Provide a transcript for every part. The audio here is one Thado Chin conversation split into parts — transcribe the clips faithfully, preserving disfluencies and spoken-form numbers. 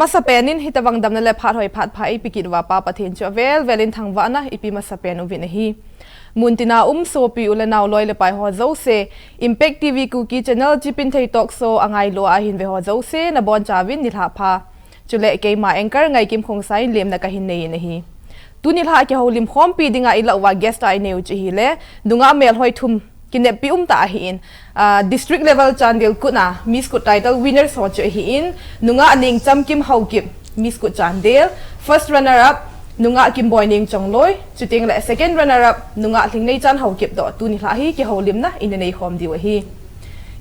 Amasapen in hitabang damna le phat hoi phat pha eipeh kit uva Pa Pathen chu avel vel in thangvahna ipe masapen uvin ahi. Muntina um sopi u le nao loi le pai ho jouse, Impact T V Kuki Channel Chipinthei Talk Show angailu a ahin ve ho jouse nabonchauvin nilhah pha. Chule keima anchor Ngaikim Khongsai in lemna kahin nei in ahi. Tuni nilhah kihoulim khompi dinga ilah uva guest a inei u chu ahile, nungah melhoi thum kineppi umtah ahin, ah, district level Chandel Kut a Miss Kut title winners ho chu ahin, nungah Ningchamkim Haokip, Miss Kut Chandel, first runner up, nungah Kimboining Chongloi, chuteng le second runner up, nungah Lhingneichan Haokip toh tuni nilhah hi kihoulimna ina nei khom diu ahi.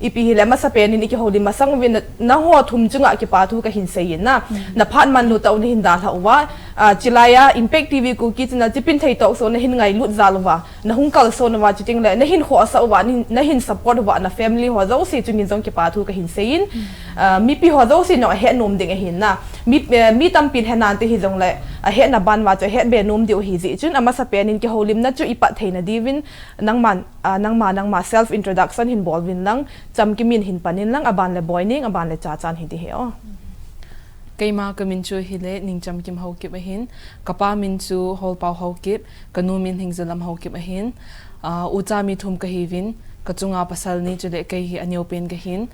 Ipi hile amasapen in ikihoulim masang uvin na, nangho thum chunga kipa thu kahin sei in na. Na phat manlu tah u nahin dalhah uva, ah, chulai a Impact T V Kuki Channel Chipinthei Talk Show nahin ngailut jal uva, nahung kalson uva, chuteng le nahin khohsah uva, nahin, nahin support uva, na family ho jouse chungin jong kipa thu kahin sei in, ah, mipi ho jouse nong ahet nom ding ahin na. Mi, eh, mi tampin henante hijongle, ahetna ban uva chu ahet be nom diu ahi jeh chun, amasapen in kihoulimna chu ipat theina diuvin, nangman, ah, nangma, nangma self introduction hin bol uvin lang, Chamkim in hin pan in lang, aban le Boining, aban le Chachan hiti ahi o. Keima kamin chu ahile Ningchamkim Haokip ahin, kapa min chu Holpao Haokip, kanu min Hingzalam Haokip ahin, ah, ucha mi thum kahiuvin, kachunga pasal ni chule kei hi aneopen kahin,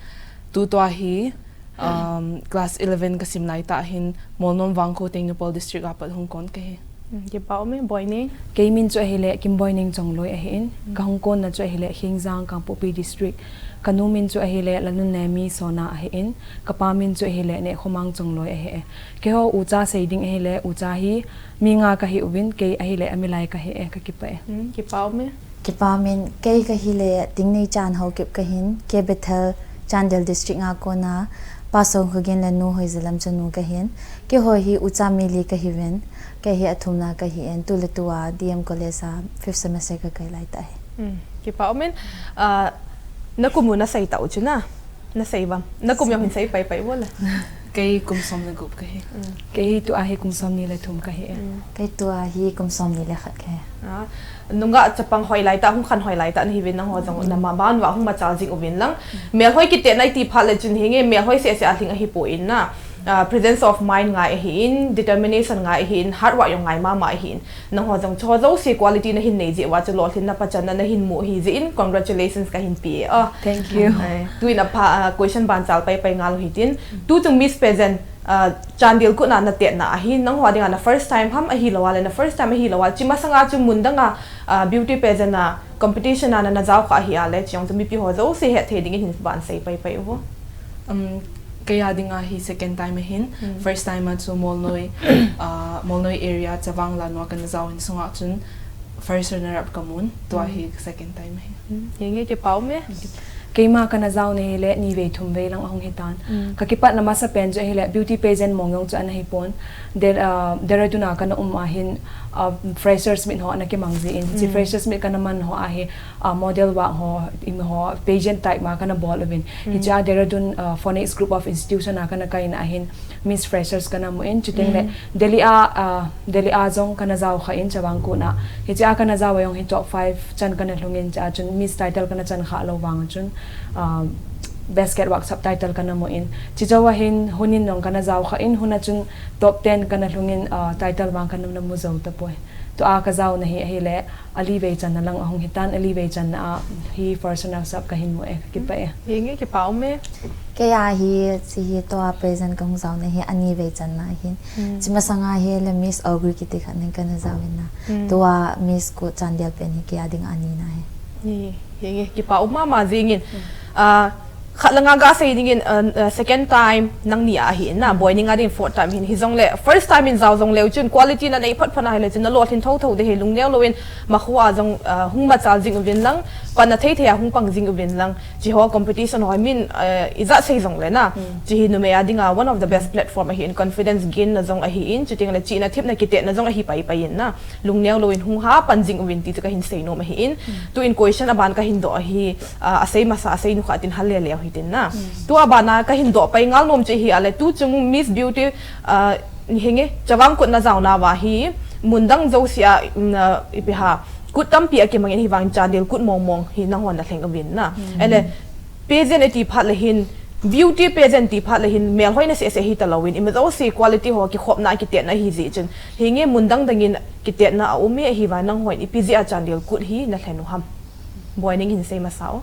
tutua hi, um, class eleven kasim laitah hin, Molnom Vangkho Tengnoupal District a pat hung kon kahi. Mm, kipa ume, Boining. Kei min chu ahile Kimboining Chongloi ahin, kahung konna chu ahile Khengjang Kangpokpi District. Kanu min chu ahile Lalnunemi Sona ahin, kapa min chu ahile Nehkhomang Chongloi ahi e. Keiho ucha sei ding ahile, ucha hi mi nga kahiuvin, kei ahile amilai kahi e, kakipah e. Mm, kipa ume. Kipa umin, kei kahile Tingneichan Haokip kahin, kei Bethel Chandel District a kona, Pa Songkhogen le Nu Hoizalam chanu kahin, keiho hi ucha mi li kahiuvin, kei hi athumna kahin, tuletua D M College a fifth semester kakai laitah ahi. Mm, kipa umin, ah, nakum u nasei tau chu na, nasei uvam, nakum jong hin sei paipai uvo le. Kei kum som le gup kahi. Mm. Kei hi tua hi kum somni le thum kahi e. Mm. Kei tua hi kum somni le khat kahi. Ah, nungah chapang hoi laitah, hung khan hoi laitah nahiuvin nangho jong namaban uva hung machal jing uvin lang. Melhoi kitetna iti phat le chun hinge, melhoi seh seh a lhing ahipon na. Ah, presence of mind ngai ahin, determination ngai ahin, hard work jong ngai mama ahin. Nangho jong chuho jouse quality nahin nei jeh uva chu lolhinna pachanna nahin mu ahi jeh in congratulations kahin pe e. Ah, thank you. Eh, tuin apha, ah, question banchal paipai ngal u hitin. Tuchung Miss Pageant, ah, Chandel Kut a natetna ahi, nangho dinga na first time ham ahilou a le, na first time ahilou a, chi masanga chu mun danga, ah, beauty pageant a competition a nana jao kha ahi a le, chujong chu mipi ho jouse hetthei dingin hin bansei paipai uvo. Um, kei a dinga hi second time ahin, first time a chu Molnoi, ah, Molnoi area Chavang Lanwa kana jao in sunga chun first runner up kamun, tua hi second time ahi. Hmm, hinge kipa ume. Keima kana jaona hile, nivei thumvei lang ahung hitan. Kakipatna masapen chu ahile, beauty pageant mong jong chu ana hipon. Der-, ah, Dehradun a kana um a hin, ah, freshers meet ho ana kimang jin. Hiche freshers meet kana man ho a hi, ah, model work ho, im ho, pageant type ma kana bol uvin. Hiche a Dehradun, ah, Phoenix Group of Institution a kana kaina a hin, Miss Freshers kana mu in, chuteng le Delhi a, ah, Delhi a jong kana jao kha in Chavang Kut a. Hiche a kana jao a jong hi top five chan kana lhung in, chua chun Miss title kana chan kha lou vang chun, ah, Best Catwalk sub title kana mu in. Chujou a hin hun in jong kana jao kha in, hun a chun top ten kana lhung in, ah, title vang kana mu jou tapoi. Tua ka jaona hi ahile, ali vei channa lang ahung hitan, ali vei channa a hi first runner up kahin mu e, kakipah e. Hinge kipa ume. Kei a hi, hiche hi tua pageant kahung jaona hi ani vei channa ahin. Chi masanga hi le Miss Ogri kiti khat nin kana jao in na. Tua Miss Kut Chandel pen hi kei a dinga anina ahi. Hinge kipa um mama jingin. Ah, khat langa gasei dingin, ah, ah, second time nangni a ahin na, Boining a ding fourth time hin, hijongle first time in jao jongleu chun quality nanei phat phat na hile chun nalolhin thotho ding ahi, lungneo louvin makhoa jong, ah, hung machal jing uvin lang, panna thei thei a hung pang jing uvin lang, hiche ho competition ho hi min, ah, ijat sei jongle na, hiche hi numei a dinga one of the best platform ahin, confidence gain na jong ahin, chuteng le chihna thepna kitetna jong ahi paipai in na. Lungneo louvin hung ha pan jing uvin ti chu kahin seinom ahin. Tuin question aban kahin doh ahi, ah, asei masa, asei nukha tin hal lele u hitin na. Tua bana kahin doh pai ngal nom chu hi ahile tuchung Miss Beauty, ah, hinge, Chavang Kut na jaona uva hi, mun dang jouse a, mm, ah, ipi ham, kut tampi akimangin hivang Chandel kut mong mong hi nanghon nalheng uvin na. Ahile, pageant iti phat le hin, Beauty pageant ti phat le hin melhoina seh seh hi ta loin, ima jouse quality ho kikhopna kitetna hi jeh chun. Hinge mun dang dang in kitetna a um e, ahi vang nangho in ipi jeh a Chandel Kut hi na lhen u ham. Boining hin sei masa o.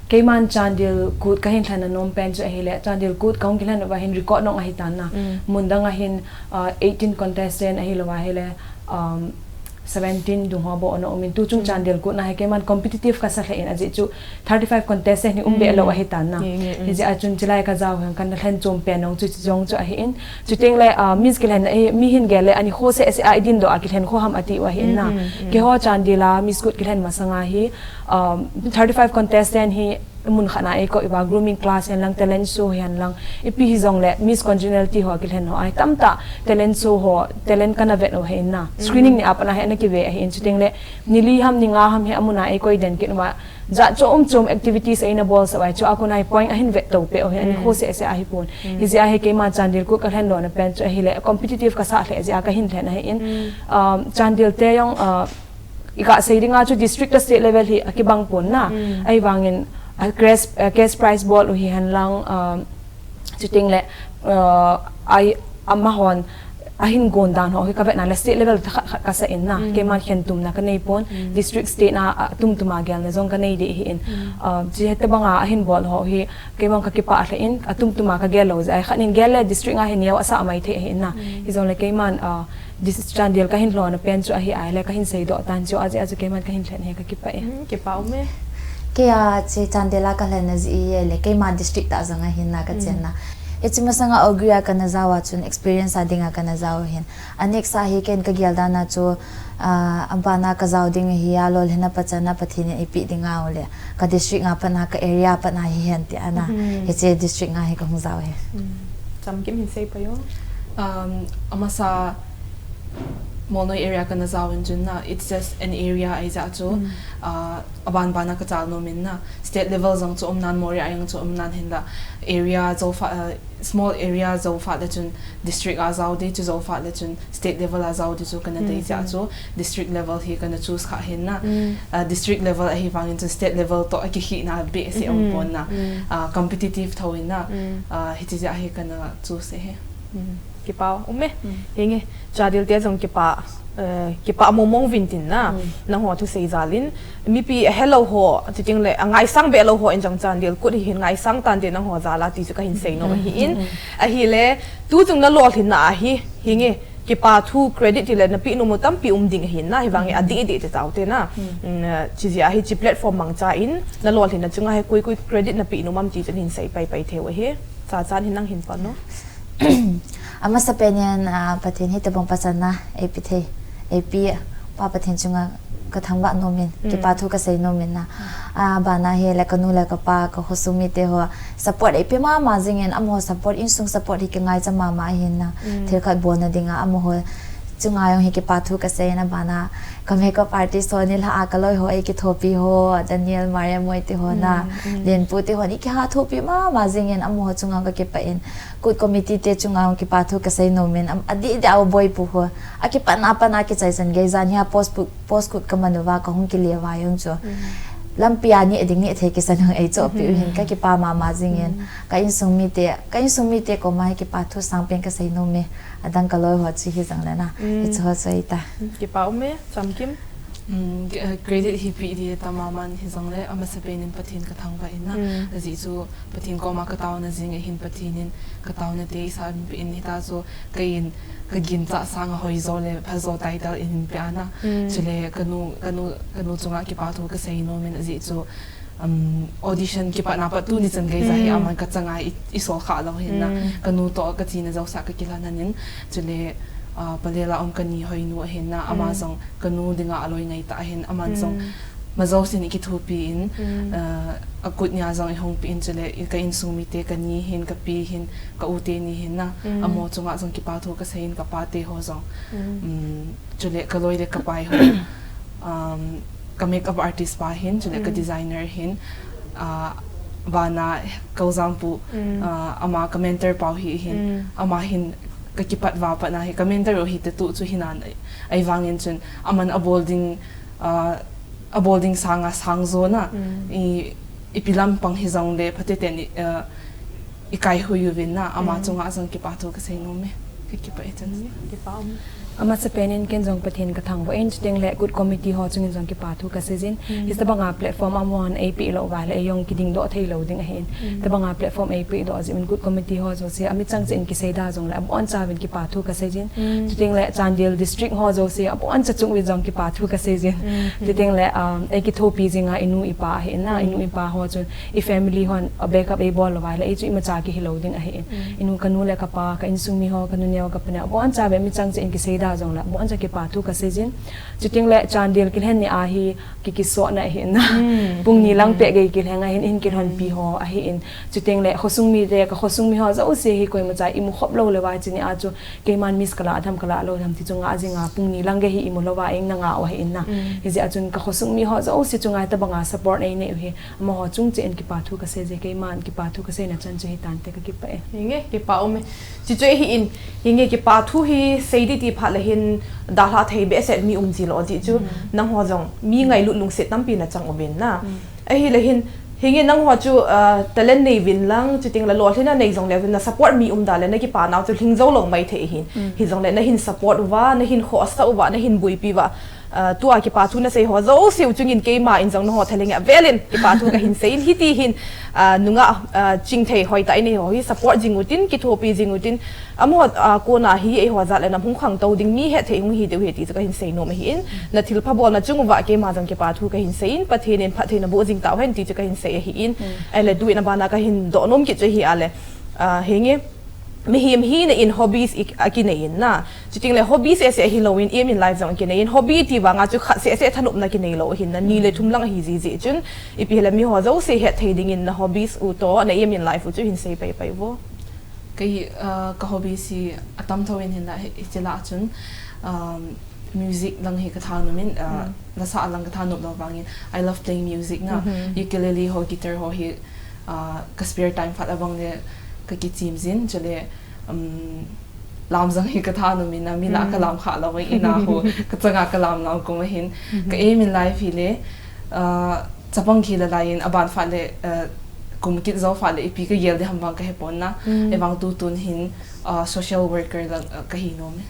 Keiman Chandel Kut ka hin lhen a nom pen chu ahile, Chandel Kut ka hung kilhen uva hin record nong ahi tan na. Mun dang a hin, uh, eighteen contestant ahilou va ahile, um, seventeen dung ho bou ana um in, tu chung Chandel Kut na hi keiman competitive ka sa lheh in, ajeh chu thirty-five contestant hi um be lou ahi tan na. Hijeh a chun chilai ka jao hin ka na lhen chom pen nong chu, chu jong chu ahi in. Chuteng le, ah, Miss kilhen, eh, mi hin gel le, ani kho seh seh a i din doh a kilhen kho ham ati u ahi in na. Keiho Chandel a Miss Kut kilhen masang a hi, um, thirty-five contestant hi mun khat na eikoi uva, grooming class hihen lang, talent show hihen lang, ipi hijong le Miss Congeniality ho kilhen ho ahi, tamtah talent show ho, talent ka na vet u ahi in na. Screening ni a pat na hi ana kive ahi in, chuteng le ni li ham ni nga ham hi amun a eikoi den kit uva, jat chom chom activities eina bol sah uva, chu a kon a hi point ahin vet to peh u ahi, ani kho seh seh ahi pon. Hijeh a hi keiman Chandel Kut ka lhen lona pen chu ahile, competitive ka sa lheh jeh a ka hin lhen ahi in. Um, Chandel te jong, uh, i ka sei ding a chu district le state level hi akibang pon na. Ahi vangin, a cash, a cash prize bol u hihen lang, um, chuteng le, uh, ai, amahon ahin gon dan ho hi ka vet na le state level khat khat ka sa in na. Keiman khentum na ka nei pon, district, state na, a tum tum a gel na jong ka nei deh ahi in. Uh, chi hete bang a ahin bol ho hi keiman ka kipah lheh in, a tum tum a ka gel lou jeh a hi, khat nin gel le district nga hi neo a sa mai thei ahi in na. Hijong le keiman, uh, Chandel ka hin lhon a pen chu ahi a le ka hin sei doh tan chu, ajeh a chu keiman ka hin lhen hi ka kipah e. Kipah um e. Kei a chu Chandel a ka lhen a jeh hi le keima district tah jong ahi in na ka chen na. Hiche masang a Ogre a ka na jao a chun experience a ding a ka na jao hin. A next a hi ken ka gel dan a chu, ah, a ban a ka jao ding ahi a, lolhinna pachatna Pathen in eipeh ding a u le. Ka district nga pat na, ka area pat na hihen ti a na. Hiche district nga hi ka hung jao hi. Chamkim hin sei pai o. Um, amasa Molnoi area ka na jao in chun na, it's just an area ahi jeh a chu, uh, a ban ban a ka chal nom in na. State level jong chu um nan, Moreh a jong chu um nan hinla. Area jou phat, uh, small area jou phat le chun district a jao ding, chu jou phat le chun state level a jao ding chu ka na dei jeh a chu district level hi ka na choose kha hin na. Ah, district level ahi vangin chu state level toh a kikhehna behseh um pon na. Ah, competitive tho in na. Ah, hiche jeh a hi ka na choose e hi. Kipah um e. Hinge, Chandel te jong kipah, eh, kipah mong mong uvin tin na. Nangho thusei jal in. Mipi ahelou ho, chuteng le, angaisang be lou ho in jong Chandel Kut hi hin ngaisang tan te nangho jal a ti chu ka hin sei nom ahi in. Ahile, tu chung na lolhinna a hi, hinge, kipathu credit ti le na peh nom u tampi um ding ahi in na, hi vangin adih dih te tao te na. Mm, eh, chi jeh a hi chi platform mangcha in, na lolhinna chunga hi koi koi credit na peh nom am ti chu hin sei pai pai thei u ahi. Cha chan hin nang hin pan o. Amasa pen in, ah, Pathen hitobang pachatna eipeh thei, eipeh Pa Pathen chunga ka thangvah nom in, kipathu ka sei nom in na. Ah, ban a hi le ka nu le ka pa, ka khosung mite ho support eipeh mama jing in, amaho support, insung support hi kingaicha mama ahi in na. Thil khat bolna ding a, amaho chunga jong hi kipathu ka sei in, aban a ka makeup artist ho, nilhah a ka loi ho, eikithopi ho, Daniel, Maria, Moi te ho na, Lenpu te ho, i kiha thopi mama jing in, amaho chunga ka kipah in, Kut committee te chunga jong kipathu ka sei nom in, am, adih dih a u boipu ho, akipatna a pat na kichai chan gei, jan hi a post pu-, post Kut ka man uva, ka hung kile uva jong chu. Lampi a neh ding neh thei kisan hung eichohpeh u hin, ka kipah mama jing in, ka insung mite, ka insung mite koma hi kipathu sangpen ka sei nom e, adang ka loi ho chu hijong le na, hiche ho chu ahi ta. Kipah um e, Chamkim. Mm, eh, credit hi peh ding tam a man hijong le, amasa pen in Pathen ka thangvah in na. Ajeh chu Pathen koma ka taona jing ahin, Pathen in ka taona te eisanpeh in, hita chu ka in, ka ginchah sang a hoijo le phajo title in hin pe ana. Chule ka nu, ka nu, ka nu chunga kipathu ka sei nom in, ajeh chu, um, audition kipatna pat tuni chan gei ja hi aman ka changa i, i sol kha lou hin na. Ka nu toh ka chena jouse a ka kilhanan in. Chule, ah, Palela um ka ni Hoinu ahin na, ama jong ka nu dinga aloi ngai tah ahin, aman jong ma jousen i kithopi in, ah, a Kut nia jong i hongpi in, chule i ka insung mite ka ni hin, ka pi hin, ka u teni hin na, amaho chunga jong kipathu ka sei in, ka pate ho jong. Um, chule ka loi le ka pai ho, um, ka makeup artist pa hin, chule ka designer hin, ah, vana ka u Jangpu, ah, ama ka mentor pau hi hin, ama hin ka kipat va pat na hi, ka mentor u hi te tu chu hinan, ahivangin chun aman abol ding, ah, abol ding sanga sang jo na, i, ipi lampang hijong le, phateten i, ah, ikai hui uvin na, ama chunga jong kipathu kasei nom e. Kakipah e chun. Amasapen in ken jong Pathen kathangvah in, chuteng le KUT committee ho chungin jong kipathu kasei jin. Hitabanga platform amahon eipeh lou uva le, eijong kidingdoh thei lou ding ahin. Tabanga platform eipeh doh jeh in KUT committee ho jouse, amichang cheh in kiseida jongle, abonchauvin kipathu kasei jin. Chuteng le Chandel district ho jouse, aboncha chung uvin jong kipathu kasei jin. Chuteng le, um, eikithopi jinga inu ipa ahin na, inu ipa ho chun, i family hon a backup eibol lou uva le, ei chu imacha kihi lou ding ahin. Inu kanu le kapa, ka insung mi ho, kanu neo kapa neo, abonchauvin michang cheh in kiseida jongle, aboncha kipathu kasei jin. Chuteng le Chandel kilhen ni ahi, kikisotna ahin na. Pung ni lang peh gei kilheng ahin, in kilhonpi ho ahin. Chuteng le khosung mite, ka khosung mi ho jouse hi koimacha imu khop lou le uva chuni a chu, keiman miss kalah tham kalah lou tham ti chu ngah jinga pung ni lang gei hi imu lou uva eina ngah u ahin na. Hijeh a chun ka khosung mi ho jouse chunga hitabanga support einei u hi, amaho chung cheh in kipathu kasei je, keiman kipathu kaseina chan chu hitante, kakipah e. Hinge, kipah um e. Chuchu ahin, hinge kipathu hi sei ding ti phat le hin dalha thei behseh mi um jilou ding chu, nangho jong mi ngailut lungset tampi nachang uvin na. Ahile hin, hinge nangho chu, ah, talent nei uvin lang, chuteng le lolhinna nei jongle uvin na support mi um da le nakipa nau chu lhing jou lou maithei ahin. Hijongle nahin support uva, nahin khohsah uva, nahin buipi uva. Ah, tua kipathu nasei ho jouse u chungin keima in jong nangho thalheng avel in kipathu kahin sei in hiti hin, ah, nungah, ah, chingthei hoitah inei ho hi support jing utin, kithopi jing utin, amaho, ah, kona hi eiho jat le nam hung khangtou ding mi hetthei hung hi diu ahi ti chu kahin sei nom ahin, nathilpha bolna chung uva keima jong kipathu kahin sei in, Pathen in phatthei naboh jing tauhen ti chu kahin sei ahin, ahile tuin abana kahin doh nom kit chu ahi ale, ah, hinge, mihem hina in hobbies i, akinei in na. Chuteng le hobbies seh seh hilou in aim in life jong akinei in, hobby ti vanga chu khat seh seh thanopna kinei lou ahin na, ni le thum lang ahi jiji chun, ipi hile miho jouse hetthei dingin na hobbies u toh na aim in life u chu hin sei paipai uvo. Kei, ah, ka hobbies hi atam thou in hinla hi, hiche lah chun, um, music lang hi kathanom in, ah, lasah lang kathanom lou vangin, I love playing music na, ukulele ho, guitar ho hi, ah, ka spare time phat abang le kakichim jin, chule, um, lam jong hi kathanom in na, mi lah kalam kha lou vangin, ina ho, kachanga kalam lam kum ahin, ka aim in life hile, ah, chapang khi lalai in, aban phat le, ah, kum kit jou phat le, ipi kagel ding ham vang kahepon na, ahivang tutun hin, ah, social worker lang, ah, kahi nom e.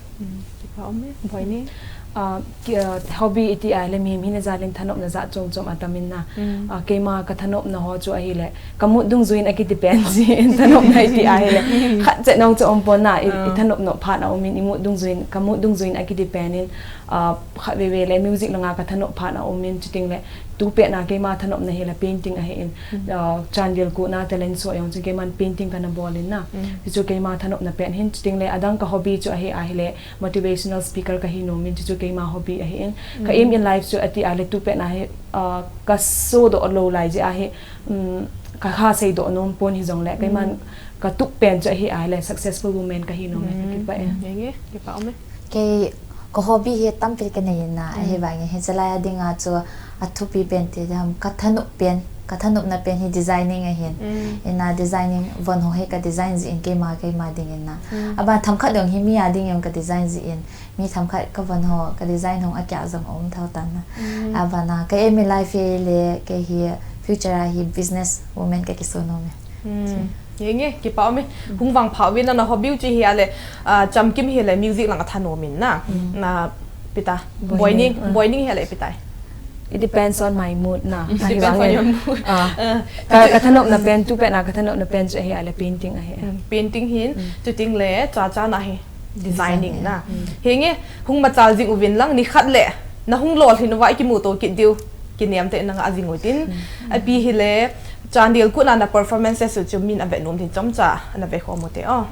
Kipah um e, Boining. Ah, ki, ah, hobby iti ahile mihem hina jal in thanopna jat chom chom atam in na. Ah, keima kathanopna ho chu ahile, ka mood dungjuiyin akidepend jin thanopna iti ahile. Khat chet nong chu umpon na, i, i thanop nop phat aum in, i mood dungjuiyin, ka mood dungjuiyin akidepend in, ah, khatvei vei le music langa kathanop phat aum in, chuteng le tupet na keima thanopna hile painting ahin, ah, Chandel Kut na talent show jong chu keiman painting kana bol in na. Hichu keima thanopna pen ahin, chuteng le adang ka hobby chu ahi ahile, motivational speaker kahi nom in, chuchu keima hobby ahin. Ka aim in life chu ati ahile tupet na hi, ah, kasodoh lou lai jeh ahi, um, kakha seidoh nom pon hijongle, keiman katup pen chu ahi ahile successful woman kahi nom e, kakipah e. Hinge, kipah um e. Kei ka hobby hi tampi kanei in na, ahivangin hiche lai a dinga chu athupi pen ti dam, kathanop pen, kathanopna pen hi designing ahin. Ina designing von ho hi ka design jin keima, keima dingin na. Aban themkhat jong hi mi a dingin ka design jin, mi themkhat ka von ho, ka design ho akya jong um thou tan na. Abana ka aim in life hile, kei hi future a hi business woman kakisu nom e. Hinge, kipah um e. Hung vangpha uvin na, na hobby u chu hi ale, ah, chamkim hile music lang athanom in na. Na, ipi ta, Boining, Boining hile ipi ta. It depends on my mood na. It depends on your mood. Ah, ka, kathanopna pen, tupet na kathanopna pen chu hi ale painting ahi. Painting hin, chuteng le, cha cha na hi. Designing na. Hinge, hung machal jing uvin lang, nikhat le, na hung lolhin uva ikimuto kit diu, kinem tah in na ngah jing utin. Ipi hile, Chandel Kut na na performances u chu min ave nom ding chomcha, ana ve khom ute o.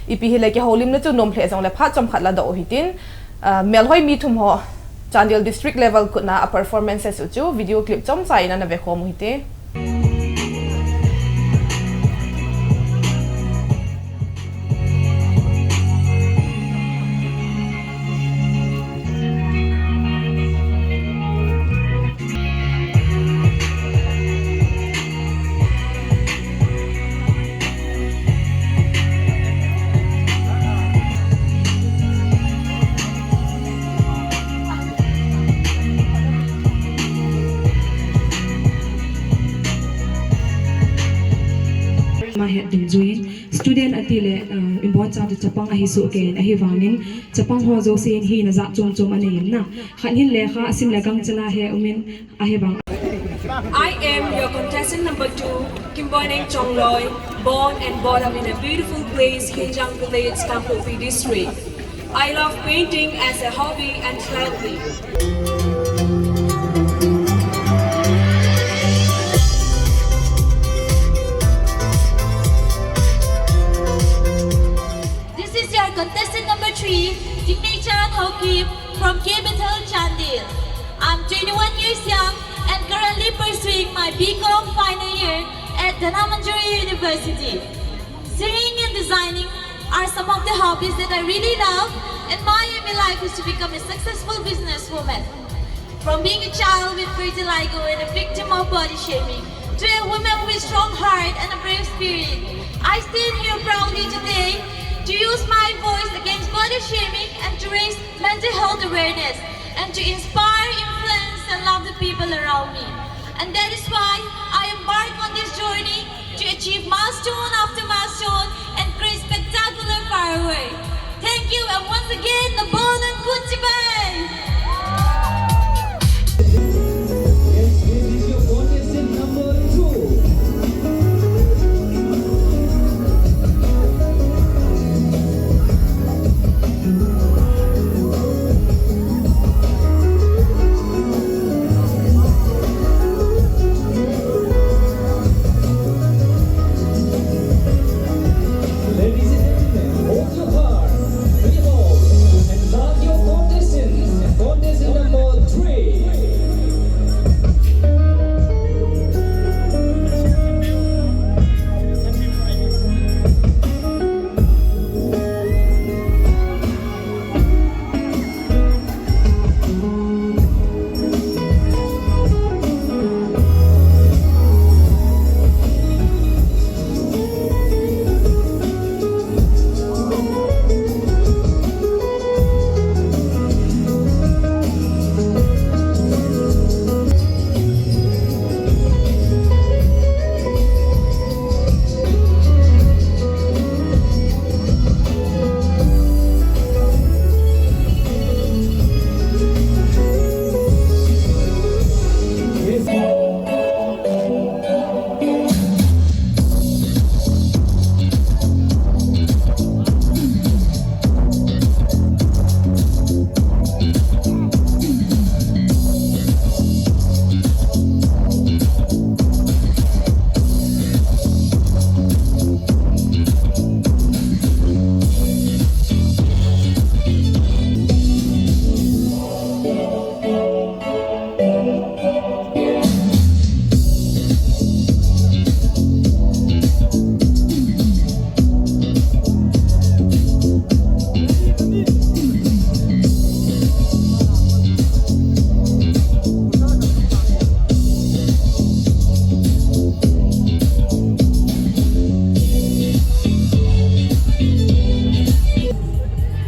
Ipi hile, kihoulimna chu nom lheh jongle phat chomkhat ladoh u hitin, ah, melhoi mi thum ho, Chandel District level Kut na a performances u chu video clip chomcha in ana ve khom u hite. het dungjuiyin, student ati le, uh, iboncha chu chapang ahi soh kei in, ahivangin chapang ho jousen hina jat chom chom anei in na. Khat hin lekha asim le gangchela he umin, ahivang. I am your contestant number two, Kimboineng Chongloi, born and brought up in a beautiful place, Kinjang Village, Kangpokpi District. I love painting as a hobby and therapy. This is your contestant number three, Tingmeichang Haokip from K Bethel Chandel. I'm twenty-one years young and currently pursuing my B Com final year at Dhanamanjuri University. Singing and designing are some of the hobbies that I really love, and my aim in life is to become a successful businesswoman. From being a child with vitiligo and a victim of body shaming, to a woman with strong heart and a brave spirit, I stand here proudly today to use my voice against body shaming and to raise mental health awareness, and to inspire, influence, and love the people around me. And that is why I embark on this journey to achieve milestone after milestone and create spectacular fireworks. Thank you, and once again, Nabon and Kunchibai! Yes, this is your contestant number two. Ladies and gentlemen, hold your heart, behold, and mark your contestant, contestant number three.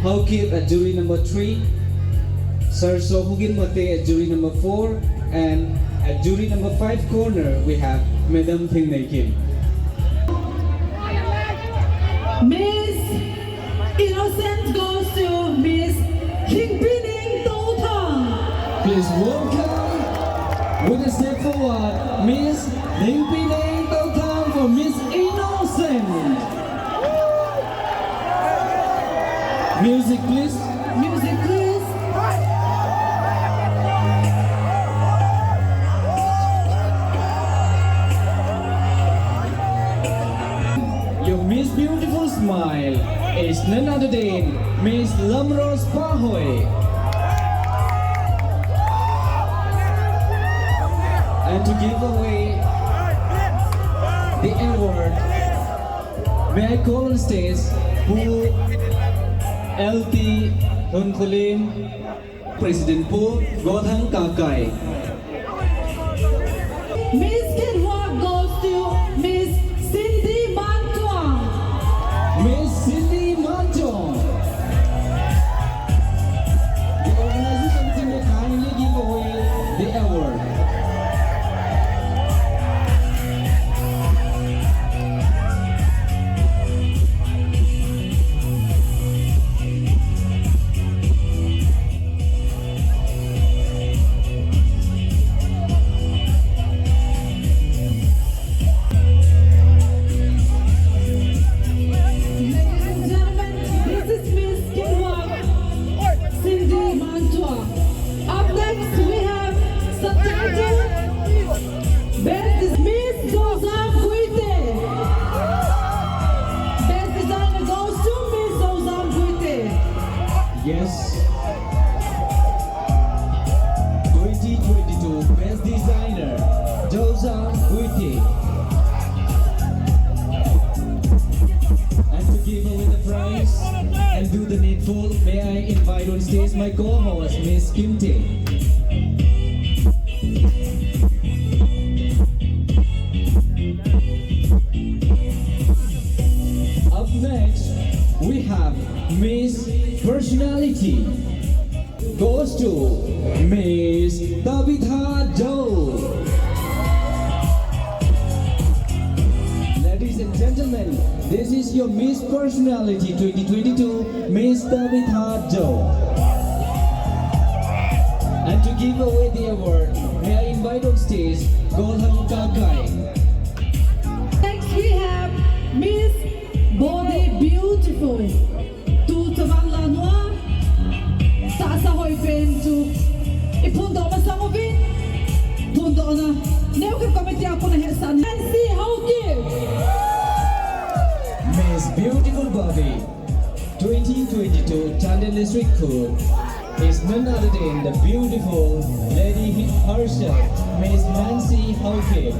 Haokip at jury number three, Sir Sohugin Mate at jury number four, and at jury number five corner we have Madam Thingneikim. Miss Innocent goes to Miss Thingpineng Touthang. Please welcome with a step forward, Miss Thingpineng Touthang for Miss Innocent. Music, please. Music, please. Your Miss Beautiful Smile is none other than Miss Lamrose Pahoi. And to give away the award, may I call on stage Pu L T Hunkholen, President Pu Gothang Kakai. Miss Khenwak goes to Miss Cindy Mantuang. Miss Cindy Mantuang. The organizing committee may kindly give away the award. On stage, my co-host, Miss Kimte. Up next, we have Miss Personality. Goes to Miss Tabitha Doe. Ladies and gentlemen, this is your Miss Personality twenty twenty-two, Miss Tabitha Doe. And to give away the award, may I invite on stage Golhang Kakai. Next, we have Miss Body Beautiful. Tu chavang la nua. Tahsa hoi pen chu i phondoh masang uvin. Phondohna neo khat committee a kona hetsahna. Nancy Haokip. Miss Beautiful Body twenty twenty-two Chandel District Khul is none other than the beautiful lady herself, Miss Nancy Haokip.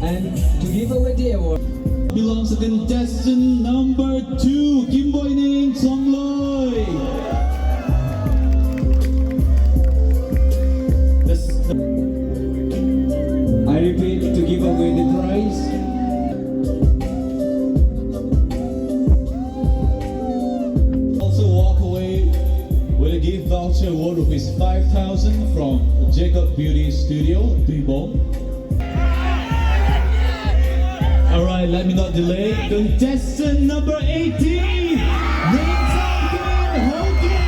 And to give away the award belongs to contestant number two, Kimboineng Chongloi. This, I repeat, to give away the prize. Also walk away with a gift voucher worth rupees five thousand from Jacob Beauty Studio, Tuibong. All right, let me not delay. Contestant number eighteen, Ningchang Kim Haokip.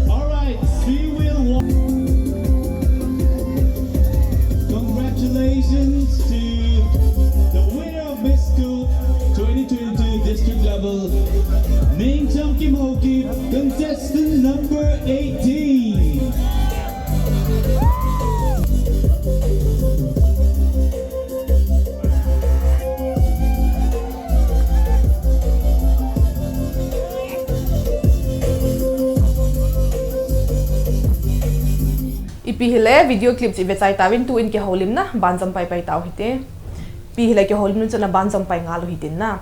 All right, she will walk. Congratulations to the winner of Miss Cook twenty twenty-two district level, Ningchang Kim Haokip, contestant number eighteen. Ipi hile video clip chu ive chai tauvin, tuin kihoulimna banjom pai pai tau hite. Ipi hile kihoulimna chun abanjom pai ngal u hitin na.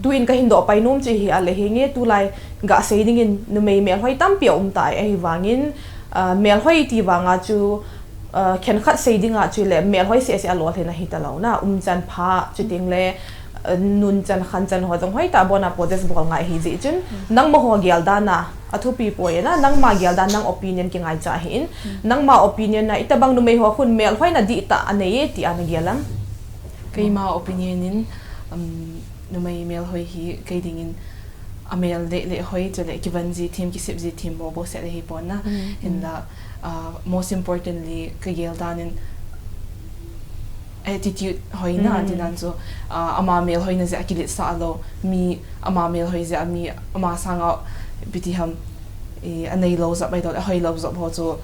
Tuin kahin doh pai nom chu hi ale hinge, tulai gasei dingin numei melhoi tampi aum tai, ahivangin, ah, melhoi ti vanga chu, ah, khenkhat sei dinga chu le melhoi seh seh a lolhin ahi talou na, umchan pha, chuteng le, ah, nunchan khanchan ho jong hoitah a bona possess bol ngai ahi jeh chun, nangma ho gel dan a athupi poi na, nangma gel dan, nang opinion kingaicha ahin, nangma opinion a itobang numei ho khun melhoi na dihtah anei e tia nagel am? Keima opinion in, um, numei melhoi hi kei dingin amel le, le hoi chule kivon ji them, kisep ji them mo bo se le hi pon na. Hinla, ah, most importantly, kagel dan in attitude hoina, tinan chu, ah, ama melhoina jeh a kiletsah lou, mi ama melhoi jeh a mi ama sanga ipi ti ham, i, anei lou jop, ahilou le ahoi lou jop ho chu,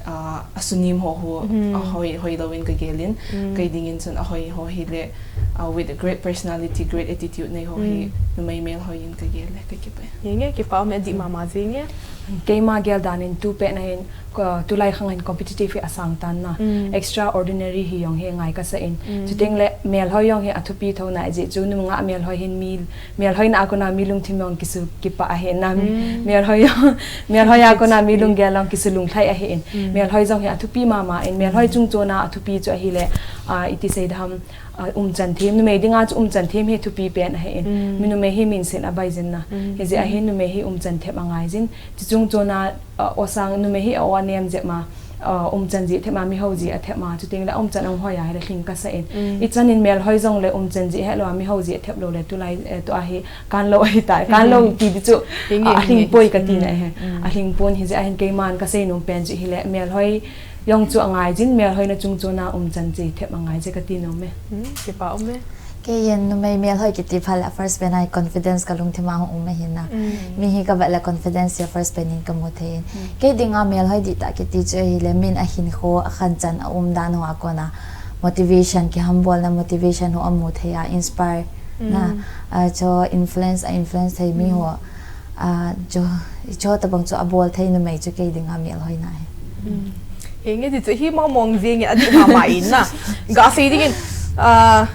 ah, asunem ho hu, ahoi, hoi louvin kagel in, kei dingin chun ahoi ho hile, ah, with a great personality, great attitude nei ho hi, numei melhoi in kagel le, kakipah e. Hinge, kipah um e, adih mama jing e. Keima gel dan in tu pet na hin, ko, tulai khang hin competitive hi asang tan na. Extraordinary hi jong hi ngai kasa in. Chuteng le melhoi jong hi athupi thou na jeh chu nungah melhoi hin mi, melhoi na a kona mi lungthim jong kisu kipah ahi na. Melhoi jong, melhoi a kona mi lunggel jong kisu lunglhai ahi in. Melhoi jong hi athupi mama in, melhoi chungchon a athupi chu ahile, ah, iti sei dam, ah, umchan them, numei dinga chu umchan them hi thupi pen ahi in. Mi numei hi minset abai jin na. Hijeh a hin numei hi umchan them angai jin. Chuchung chon a, ah, osang numei hi a o anem jep ma, ah, umchan jeh them a, mi hou jeh a them a, chuteng le umchan ahung hoi a hile lhing kasa in. Ichan in melhoi jong le umchan jeh hetlou a, mi hou jeh them lou le tulai, eh, tua hi kanlou ahi tai, kanlou ti di chu, ah, alhing poi kati na he. Alhing pon hijeh a hin keiman kasei nom pen chu hile melhoi jong chu angai jin, melhoi na chungchon a umchan jeh them angai jeh kati nom e. Kipah um e. Kei in numei melhoi kiti phat le first pen a hi confidence kalungthim a hung um ahi na. Mi hi kavet le confidence hi first pen in kamu thei in. Kei dinga melhoi dihtah kiti chu ahile min ahinkho, akhanchan, aumdan ho a kona motivation, kihambolna motivation ho amu thei a, inspire na, ah, cho influence, a influence thei mi ho, ah, cho, cho tobang chu abol thei numei chu kei dinga melhoi na hi. Hinge ti chu hi mong mong jing in adih mama in na. Ga sei ding in, ah,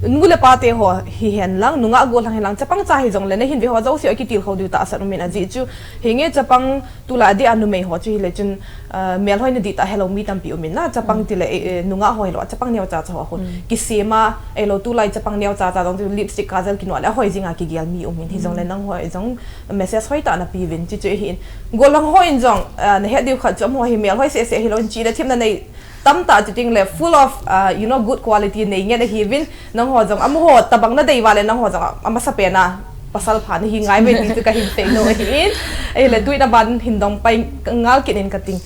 nu le pa te ho hihen lang, nungah gollhang hen lang, chapang cha hijongle nahin ve ho jouse a kitilkhou diu tahsan um in ajeh chu. Hinge chapang tulai adeh a numei ho chu hile chun, ah, melhoi na dihtah helou mi tampi um in na, chapang tile, eh, eh, nungah ho hilou, chapang neocha cha ho khu. Kisem a, ahilou tulai chapang neocha cha jong chu lipstick kajal kinoh le ahoi jing a kigel mi um in hijongle nangho jong message hoitah napeuvin, chuchu ahin. Gollhang ho in jong, ah, nahet diu khat chu amaho hi melhoi seh seh hilou in chihna themna nei tamtah chu tengle full of, ah, you know, good quality nei ngen ahiuvin, nangho jong amaho tabang nadei uva le nangho jong amasapen a pasal pha nahi ngai uve ti chu kahin seinom ahin. Ahile tuin aban hin dong pai ngal kit in kating.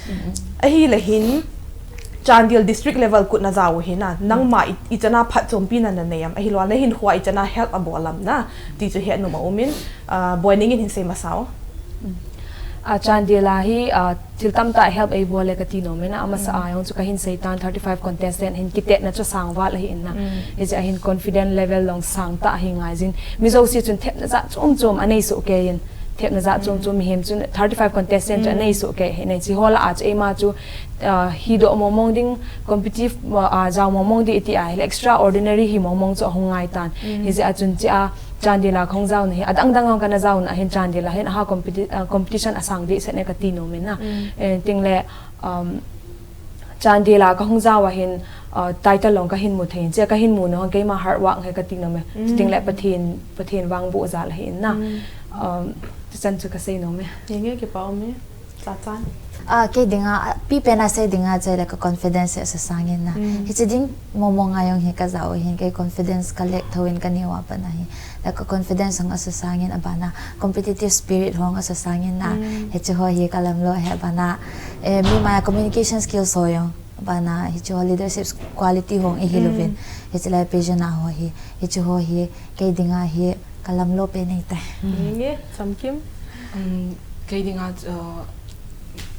Ahile hin, Chandel district level kut najao u hi na, nangma i, ichan a phatchompina nanei am, ahilou le nahinkhoa ichan a help abol am na, ti chu hetnom aum in, ah, Boining in hin sei masa o. A Chandel a hi, ah, thil tamtah help eibol e kati nom in na, amasa a jong chu kahin sei tan thirty five contestant hin kitetna chu asang val ahi in na. Hiche a hin confident level jong sangtah ahi ngai jin. Mi jouse chun themna jat chom chom anei soh kei in. Themna jat chom chom mihem chun thirty five contestant chu anei soh kei ahi in. Hiche ho lah a chu eima chu, ah, hidoh mong mong ding, competitive, ah, jao mong mong ding iti ahile extraordinary hi mong mong chu ahung ngai tan. Hijeh a chun hiche a Chandel a kahung jaona hi, adang dang jong kana jaona ahin Chandel a hin aha competi-, ah, competition asang behseh e kati nom in na. Eh, tengle, um, Chandel a kahung jao a hin, ah, title jong kahin mu thei in, hiche a kahin mu na jong keima hard work ahi kati nom e. Chutengle Pathen, Pathen vangboh jal ahi in na. Um, chuchan chu kasei nom e. Hinge kipa um e. Chachan. Ah, kei dinga, ah, pipen a sei dinga chu le ka confidence hi asasang in na. Hiche ding mong mong a jong hi kajao u hin kei confidence ka lack thou in kaneo a pat na hi. Le ka confidence jong asasang in abana competitive spirit jong asasang in na. Hiche ho hi kalamlo hi abana, eh, mi maiya communication skills ho jong abana hiche ho leadership quality jong ihil uvin. Hiche le vision a ho hi. Hiche ho hi kei dinga hi kalamlo pen ahitai. Hinge, Chamkim. Um, kei dinga, uh,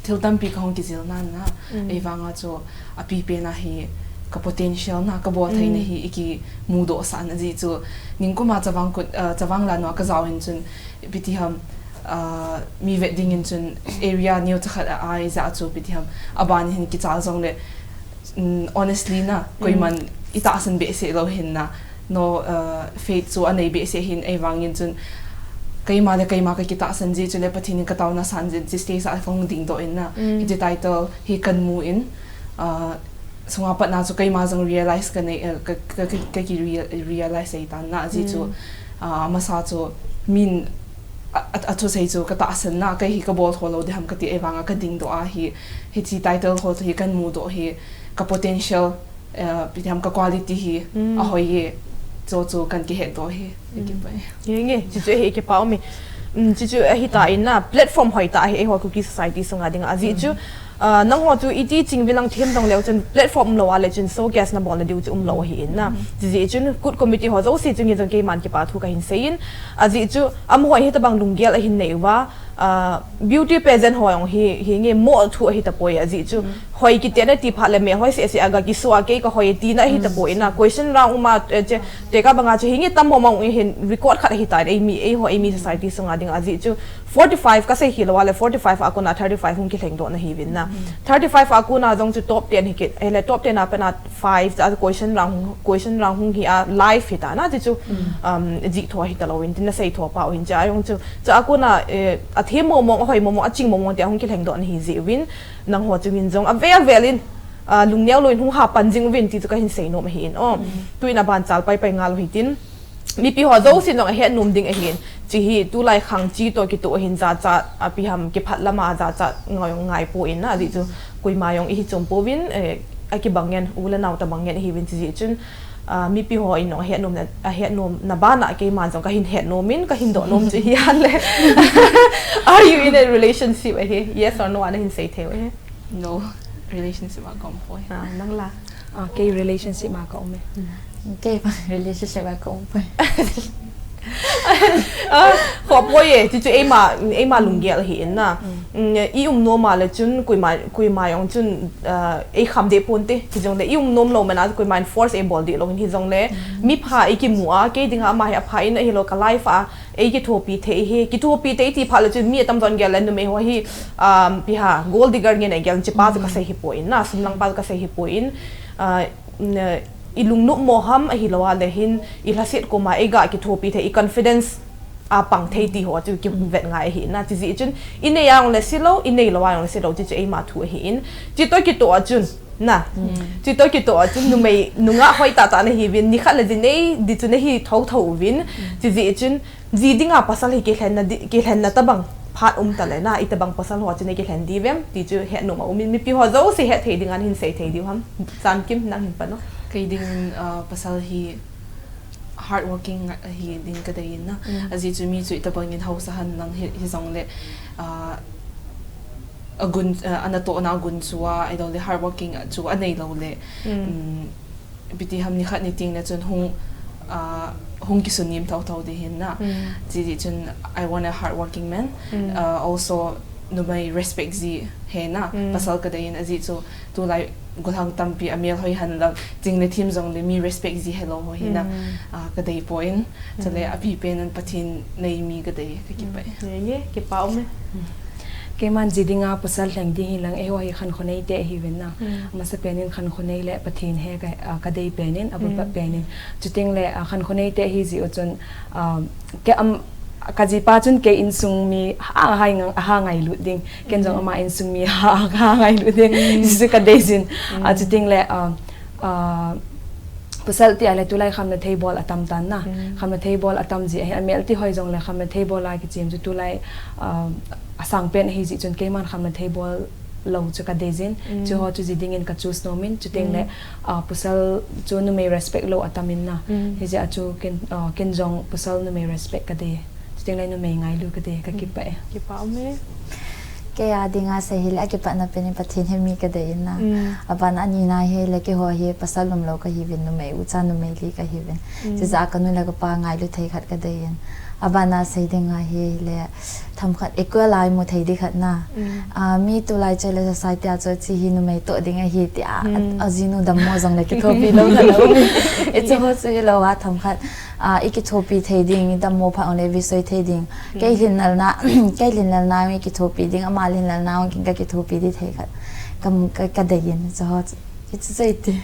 thil tampi kahung kijil nan na. Ahivanga chu apipen a hi ka potential na, kabol theina hi ikimudoh sah na jeh chu. Ningkum a Chavang Kut, uh, Chavang Lanva kajao in chun ipi ti ham, uh, mi vet ding in chun area neocha khat a ahi jeh a chu ipi ti ham. Aban hin kichal jongle, mm, honestly na, koiman itahsan behseh lou hin na, no, uh, faith chu anei behseh hin ahivangin chun keima le keima kakitahsan jeh chule Pathen in kataona san jeh chu stage a kahung dingdoh in na, hiche title hi kamu in, uh, sunga pat na chu keima jong realize kanei, uh, ka, ka, ka, ka ki real-, realize ahitan na, ajeh chu, uh, amasa chu min a, a, athusei chu katahsan na, kei hi kabol thou lou ding ham kati ahivanga kadingdoh a hi, hiche title ho hi kamudoh hi, ka potential, eh, ipi ti ham ka quality hi ahoi e, chu chu kakihetdoh hi, ikipa e. Hinge, chuchu hi ikipa um e. Um, chuchu ahitan na, platform hoitah ahi, eiho Kuki society sunga dinga ajeh chu, ah, nangho chu iti chingvin lang them dong leu chun platform umlou a le chun showcase nabolna diu chu umlou ahi in na. Chujeh chun Kut committee ho jouse chunga jong keiman kipa thu kahin sei in. Ajeh chu amaho hitobang lunggel ahin nei uva, ah, beauty pageant ho jong hi, hinge moh thu ahi tapoi ajeh chu. Hoi kitetna ti phat le melhoi seh seh a ga kiso a kei kahoi tina ahi tapoi na. Question round um a, eh, che, tekah banga chu hinge tam mong mong in hin record khat ahitan eimi, eiho eimi society sunga dinga ajeh chu. Forty five kasei hilou a le forty five a kona thirty five hung kilhengdoh na hiuvin na. Thirty five a kona jong chu top ten hi kit. Ahile top ten a pat na five, a question round, question round hung hi a live hita na, chuchu, um, jih tho hita lou in, tin nasei tho pau hin cha jong chu. Cha a kona, eh, athem mong mong, ahoi mong mong, aching mong mong tia hung kilhengdoh na ahi jeh uvin, nangho chungin jong avel vel in, ah, lungneo lou in hung hapan jing uvin ti chu kahin seinom ahi in. Oh, tuin aban chal pai pai ngal u hitin. Mipi ho jousen jong ahet nom ding ahin. Hiche hi tulai khang chi toh kitoh ahin jachat, ipi ham kiphat lama jachat ngai, ngai poi na, ajeh chu koima jong ihi chom pouvin, eh, akibang ngen, u le nao tabang ngen ihiuvin hiche jeh chun, ah, mipi hon jong ahet nom na, ahet nom na bana keiman jong kahin het nom in, kahin doh nom chu ahi a le. Are you in a relationship ahi? Yes or no, ana hin sei thei u ahi. No, relationship a ka um poi. Ah, nang la? Ah, kei relationship a ka um e. Kei pa relationship a ka um poi. Ah, khopoi e, chuchu eima, eima lunggel ahi in na. Mm, i um nom a le chun, koima, koima jong chun, ah, ei kham deh ponte, hijongle, i um nom lou man a, koima in force ei bol deh lou in hijongle, mi pha i kimu a, kei dinga ama hi apha in ahilou ka life a, ei kithopi thei hi, kithopi thei ti phat le chun mi atamjo in gel le numei ho hi, um, ipi ham, gold digger ngen a gel, hichepa chu kasei hipoi in na, sum lang pa chu kasei hipoi in, ah, i lungnop mo ham ahilou a le hin, i lhaset koma ei ga kithopi thei, i confidence a pang thei ti ho chu kivet ngai ahi na, chujeh chun, i nei a jong le silou, i nei lou a jong le silou, chuchu eima thu ahi in, chutoh kitoh a chun, na, chutoh kitoh a chun, numei, nungah hoi tah tah nahiuvin, nikhat le ji nei, di chu nahi thotho uvin, chujeh chun, ji dinga pasal hi kilhenna di, kilhenna tabang phat um ta le na, itobang pasal ho chu nei kilhen diu vem, ti chu hetnom a um in, mipi ho jouse het thei dinga nahin sei thei diu ham, Chankim nang hin pan o. Kei dingin, ah, pasal hi hardworking ahi ding kadei in na. Mm. Ajeh chu mi chu itobang in haosa henlang hi, hijongle, ah, agun, ah, anatohna agun chu a, ahilou le hardworking chu anei lou le. Mm. Um, ipi ti ham nikhat ni teng le chun hung, ah, hung kisun ngim thotho ding ahi na. Mm. Chujeh chun I want a hardworking man. Mm. Ah, also numei respect ji hi na. Mm. Pasal kadei in ajeh chu tulai gollhang tampi amel hoi henlang, ching le thim jongle mi respect ji helou ho hi na. Mm. Ah, kadei poi in. Chule apipen in Pathen nei mi kadei, kakipah e. Mm. Nge, nge, kipa um e. Mm. Keiman ji dinga pasal lheng ding hilang, eiho hi khankho neite ahiuvin na. Mm. Amasapen in khankho nei le Pathen hi ka, ah, kadei pen in, abul pat pen in. Chuteng le, ah, khankho neite ahi jeh u chun, ah, kei am, kajipa chun kei insung mi ha, ha, ha ngailut ding. Ken jong ama insung mi ha, ha ngailut ding. Jisu kadei jin. Ah, chuteng le, ah, ah, pasal tia le tulai khamna thei bol atam tan na. Khamna thei bol atam ji ahi, amel ti hoi jongle khamna thei bol a kichem chu tulai, ah, asangpen ahi jeh chun keiman khamna thei bol lou chu kadei jin. Chuho chu ji dingin ka choose nom in, chuteng le, ah, pasal chu numei respect lou atam in na. Hijeh a chu ken, ah, ken jong pasal numei respect kadei. Chuteng le numei ngailu kadei, kakipah e. Kipa um e. Kei a dinga sei hile, akipana pen in Pathen hi mi kadei in na. Mm. Aban a anina hile, keiho hi pasal umlou kahiuvin, numei ucha numei li kahiuvin. Mm. Chujeh a kanu le kapa ngailu thei khat kadei in. Abana sei dinga hile, themkhat equal a imu thei ding khat na. Mm. Ah, mi tulai chule society a chu hiche hi numei toh ding ahi tia, a, ajinu dammo jongle kithopi lou khat aum in. Hiche ho chu hilou a themkhat. Ah, i kithopi thei ding, i dammo phat le i visoi thei ding. Kei lhinlelna, kei lhinlelna i kithopi ding, ama lhinlelna ken ka kithopi ding thei khat. Ka, ka, kadei in, chu ho chu. Hichu chu iti.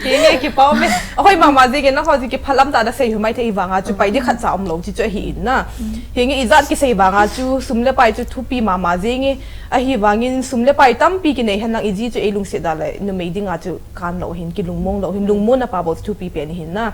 Kei nge kipa um e. Ahoi mama jeng e, nangho jeng kiphalam tah a sei u mai thei vanga chu pai ding khat cha umlou, chuchu ahi in na. Henge ijat kisei vanga chu sum le pai chu thupi mama jeng e. Ahivangin sum le pai tampi kinei henlang iji chu ei lungset da le numei dinga chu kan lou hin, kilungmong lou hin, lungmonna pa bou chu thupi pen ahi na.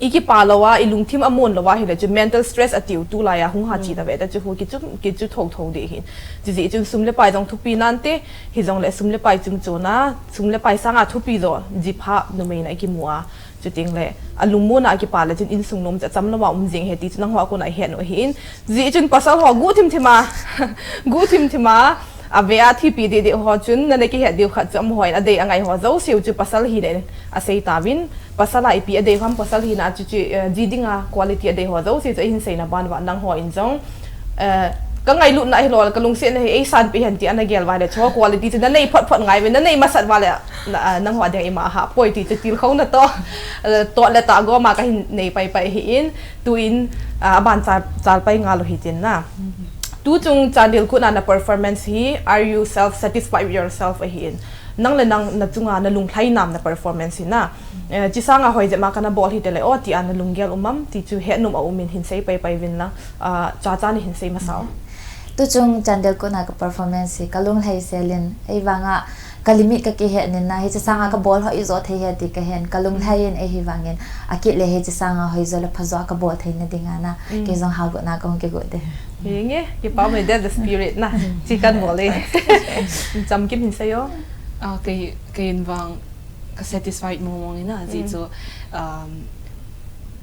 I kipa lou a, i lungthim amon lou a, hile chu mental stress atiu tulai a hung ha chi ta ve ta chu hu kichu, kichu thotho ding ahin. Chujeh chun sum le pai jong thupi nante, hijongle sum le pai chungchon a, sum le pai sanga thupi jo, jipha numei na i kimu a. Chuteng le, alungmon a kipa le chun insung nom chu acham lou a um jeng ahi ti chu nangho a kona i het u ahin. Jeh chun pasal ho guh thim thim a, guh thim thim a, ave a thipi deh deh ho chun, nana kihet diu khat chu amaho in adei angai ho jouse u chu pasal hina asei tauvin, pasal a ipi adei ham, pasal hina chu chu, eh, ji dinga quality adei ho jouse chu eihin seina ban uva nangho in jong, eh, ka ngailutna hilou, ka lungsetna hi ei sanpeh hen ti ana gel uva le, chu quality chu nanei phot phot ngai uvin, nanei masat uva le, na, ah, nangho a ding ima ahah poi ti chu tilkhouna toh, eh, toh le tah gom a kahin nei pai pai ahin, tuin, ah, aban chal, chal pai ngal u hitin na. Tuchung Chandel Kut a na performance hi, are you self satisfied with yourself ahin. Nang le nang na chunga na lunglhai nam na performance hi na. Eh, hiche sanga hoi jep ma kana bol hite le o tia na lunggel um am ti chu hetnom a um in hin sei pai pai uvin lang, ah, cha cha ni hin sei masa o. Tuchung Chandel Kut a ka performance hi ka lunglhai sel in, ahivanga ka limit ka kihet in na, hiche sanga ka bol hoi jo thei ahi ti ka hen, ka lunglhai in ahivangin, akit le hiche sanga hoi jo le pha jo a ka bol theina dinga na, kei jong hal got na kahung kigot ding. Henge, kipa um e, that's the spirit na. Chi kan bol e. Chamkim hin sei o. Ah, kei, kei in vang ka satisfied mong mong in na, ajeh chu, um,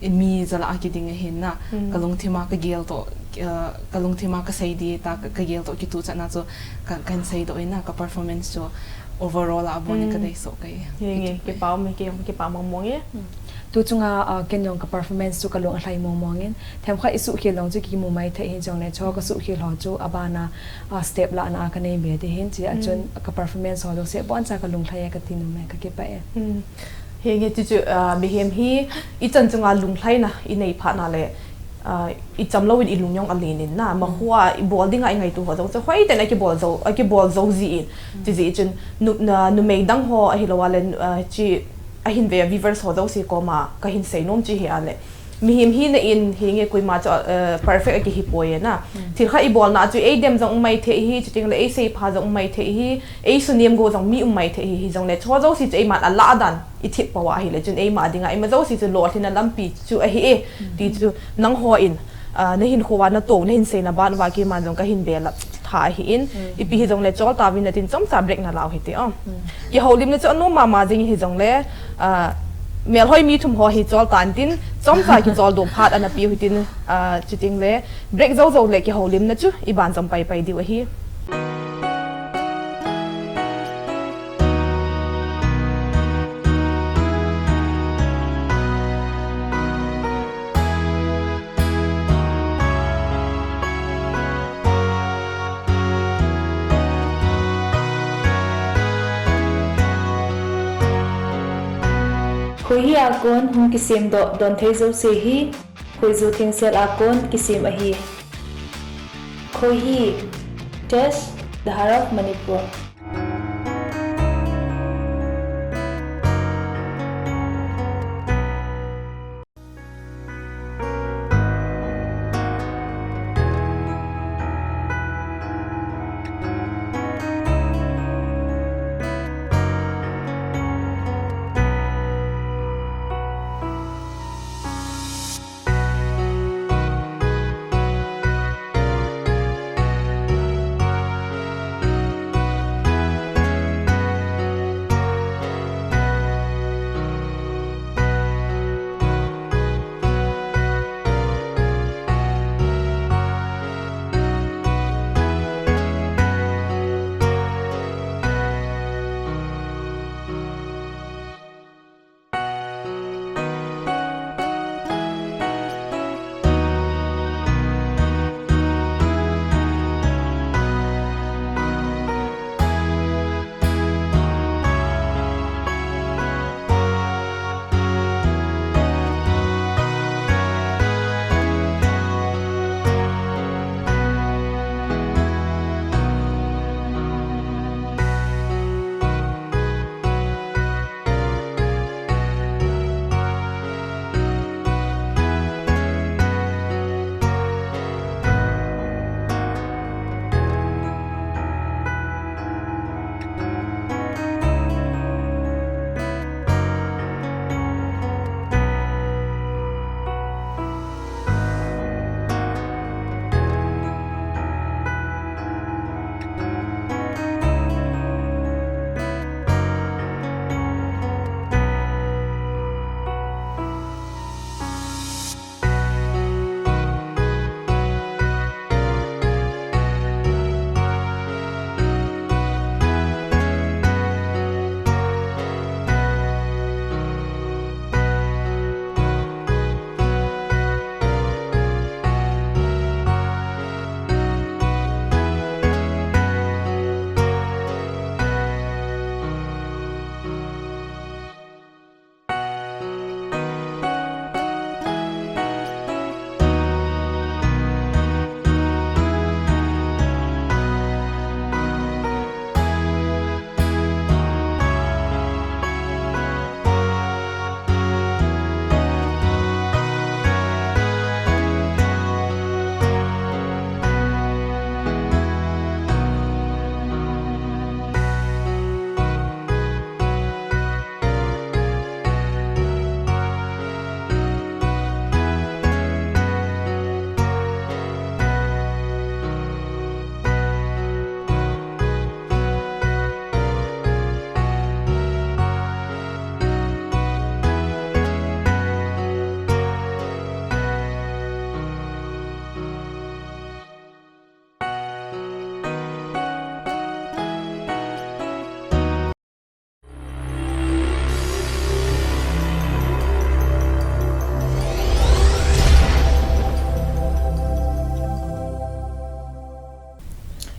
mi jal a kiding ahin na, ka lungthim a ka gel toh, uh, ka lungthim a ka sei ding tia ka, ka gel toh kituh chan a chu ka, kan seidoh in na, ka performance chu overall a abon in ka dei soh kei. Henge, kipa um e, kei, kipa mong mong e. Tu chunga, ah, ken jong ka performance chu ka lung alhai mong mong in. Themkhat i suhkhel jong chu kimu mai thei hin jongle chu ka suhkhel ho chu abana, ah, step lahna a ka nei be ti hin chia chun ka performance ho jouse boncha ka lunglhai e ka ti nom e, ka kipah e. Henge, chuchu, ah, mihem hi ichan chunga lunglhaina i nei phat na le, ah, i cham lou in i lung jong alen in na, ma khua i bol dinga i ngaitu ho jong chu hoiten a kibol jou, a kibol jou ji in. Chuji chun nu, na, numei dang ho ahilou a le, ah, chi ahin ve a viewers ho jouse koma ka hin sei nom chi hi a le. Mihem hina in hinge koima chu, eh, perfect a kihi poi e na. Thil khat i bolna chu ei dem jong um mai thei hi, chuting le ei seipha jong um mai thei hi, ei sunem go jong mi um mai thei hi, hijongle chu jouse chu eiman alah dan i thip pau a ahile chun eima dinga ima jouse chu lolhinna lampi chu ahi e, ti chu nangho in, ah, na hinkhoa na to, na hin seina ban uva keiman jong ka hin belap tha ahi in, ipi hijongle chol tauvin natin chomcha break na lau hite o. Kihoulimna chu anom mama jing hijongle, ah, melhoi mi thum ho hi chol tan tin, chomcha kichol dom phat ana piu hitin, ah, chuting le break jou jou le kihoulimna chu i ban jom pai pai diu ahi. Khoihi a kon hung kisem doh don thei jouse hi khoiju thengsel a kon kisem ahi. Khoihi, Tesh, The Heart of Manipur.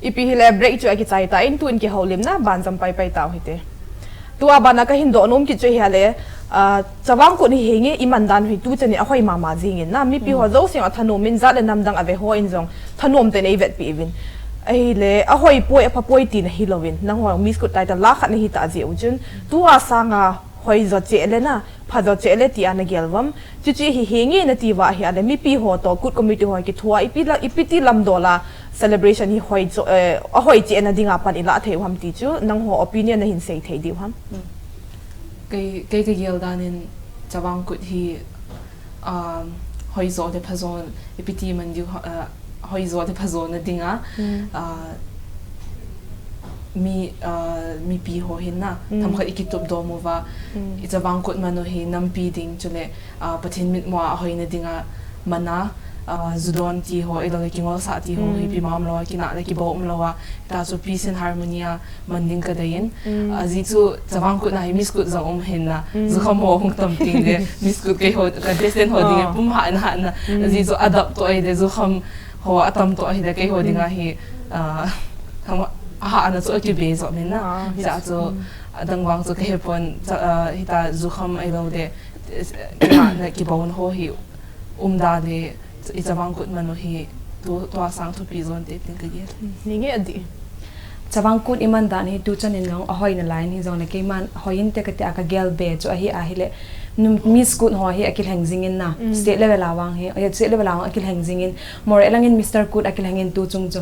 Ipi hile break chu akichai tan, tun kihoulimna ban jam paipai tau hite. Tua bana kahin doh nom kit chu ahile, ah, Chavang Kut hi henge iman dan hi tuchan in ahoi mama jingin na, mipi ho jouse athanom in, jat le nam dang ave hon jong thanom tah in eivetpi uvin. Ahile ahoi poi, apha poi tina hilouvin, nangho Miss Kut title la khat nahi tah jeh u chun, tua sanga hoi jo cheh le na, pha jo cheh le tia nagel uvam. Chuche hi henge nati uva ahile, mipi ho toh Kut committee ho kithoa ipi la, ipi ti lamdol a celebration hi hoi jo, eh, ahoi cheh na dinga pan ilah thei u ham ti chu, nangho opinion nahin sei thei diu ham? Kei, kei kagel dan in Chavang Kut hi, um, hoi jo le pha jo, ipi ti man diu, uh, hoi jo le pha jo na dinga, uh, mi, uh, mipi ho hin na, themkhat ikitup dom uva, i Chavang Kut man u hi nampi ding chule, ah, Pathen mitmu a ahoina dinga man a, ah, ju don ti ho, ahilou le kingolsah ti ho hi ipi ma umlou a, kinah le kibou umlou a, hita chu peace and harmony a man ding kadei in. Ajeh chu Chavang Kut na hi Miss Kut jong um hin na, jukham ho hung tam teng le, Miss Kut keiho, contestant ho ding e, pum hah in hah na. Ajeh chu adap toh ahile, jukham ho atam toh ahile, keiho dinga hi, ah, ahahna chu akibe jo min na. Hijeh chu, adang vang chu kahepon, cha-, ah, hita jukham ahilou le, kinah le kibouna ho hi umda le, i Chavang Kut man u hi tu, tua sang thupi jon te tin kagel. Henge adi. Chavang Kut iman dan hi tuchan in jong ahoi nalai in, hijongle keiman hoi inte kati a kagel be chu ahi ahile, nu, Miss Kut ho hi akilheng jingin na, state level a vang hi, eh, state level a vang akilheng jingin, Moreh langin Mister Kut akilhengin tuchung chu.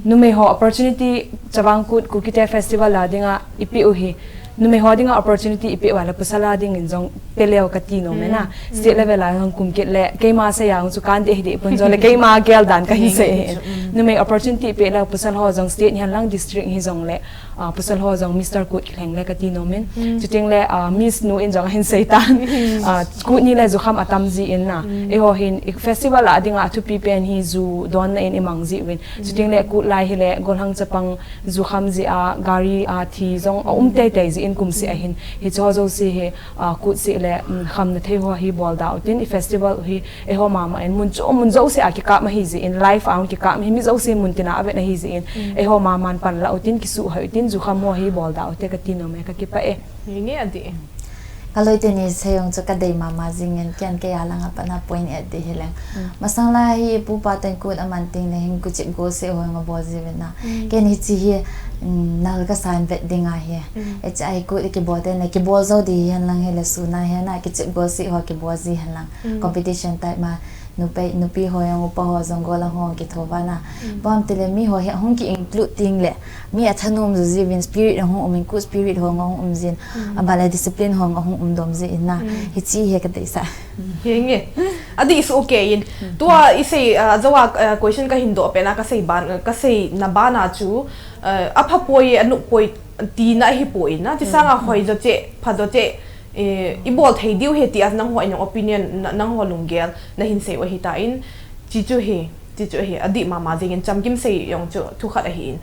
Numei ho opportunity Chavang Kut Kukite Festival la dinga ipeh u hi, numei ho dinga opportunity ipeh uva le pasal a dingin jong pe leu kati nom e na. State level a jong kum kit le keima seiya chu kan dei hiding pon, jongle keima gel dan kahin sei e. Numei opportunity ipeh leu pasal ho jong state hihen lang district hijongle, ah, pasal ho jong Mister Kut kilheng le kati nom in. Chuteng le, ah, Miss nu in jong ahin sei tan. Ah, Kut ni le jukham atam jin na. Eiho hin i festival a dinga athupi pen hi ju donna in imang jiuvin. Chuteng le Kut lai hile golhang chapang jukham jeh a gari a thi jong aum teitei jin kumseh ahin. Hiche ho jouse hi, ah, Kut seh le, um, khamna thei ho hi bolda utin, i festival hi eiho mama in mun chu mun jouse a kikap ahi jin, live a kikap ahi, mi jouse mun tina avet ahi jin, eiho maman panla utin, kisuhoi utin, jukham ho hi bolda ute kati nom e, kakipah e. Henge adi. Kaloi teni seiyong chu kadei mama jingin, ken keiya langa pat a point et ding hileng. Masang lai hi pupa ten Kut aman teng le hin Kut chip go se ho nga bol jiuvin na. Ken hiche hi, mm, nal kasan vet ding ahi. Hiche a hi Kut ikibol teng le kibol jou ding hihen lang hile sun a hihen a kichip go se ho kibol ji hen lang. Competition type ma nupi, nupi ho jong upa ho jong gollhang ho kitho uva na. Bang tile mi ho hi hung ki include teng le mi athanom jo jiuvin, spirit ahung um in, Kut spirit ho nga hung um jin. Aban le discipline ho nga hung um dom jin na. Hiche hi kadeisah. Henge. Adi is okay in. Tua isei, ah, jou a, ah, question kahin doh pen a kasei ban, kaseina ban a chu, ah, apha poi, anop poi tina ahipoi na. Hiche sanga hoi jo cheh, pha jo cheh, eh, ibol thei diu ahi tia nangho in opinion, na, nangho lunggel nahin sei u ahitan. Hichu hi, hichu hi, adih mama jingin chamkim sei jong chu thukhat ahin.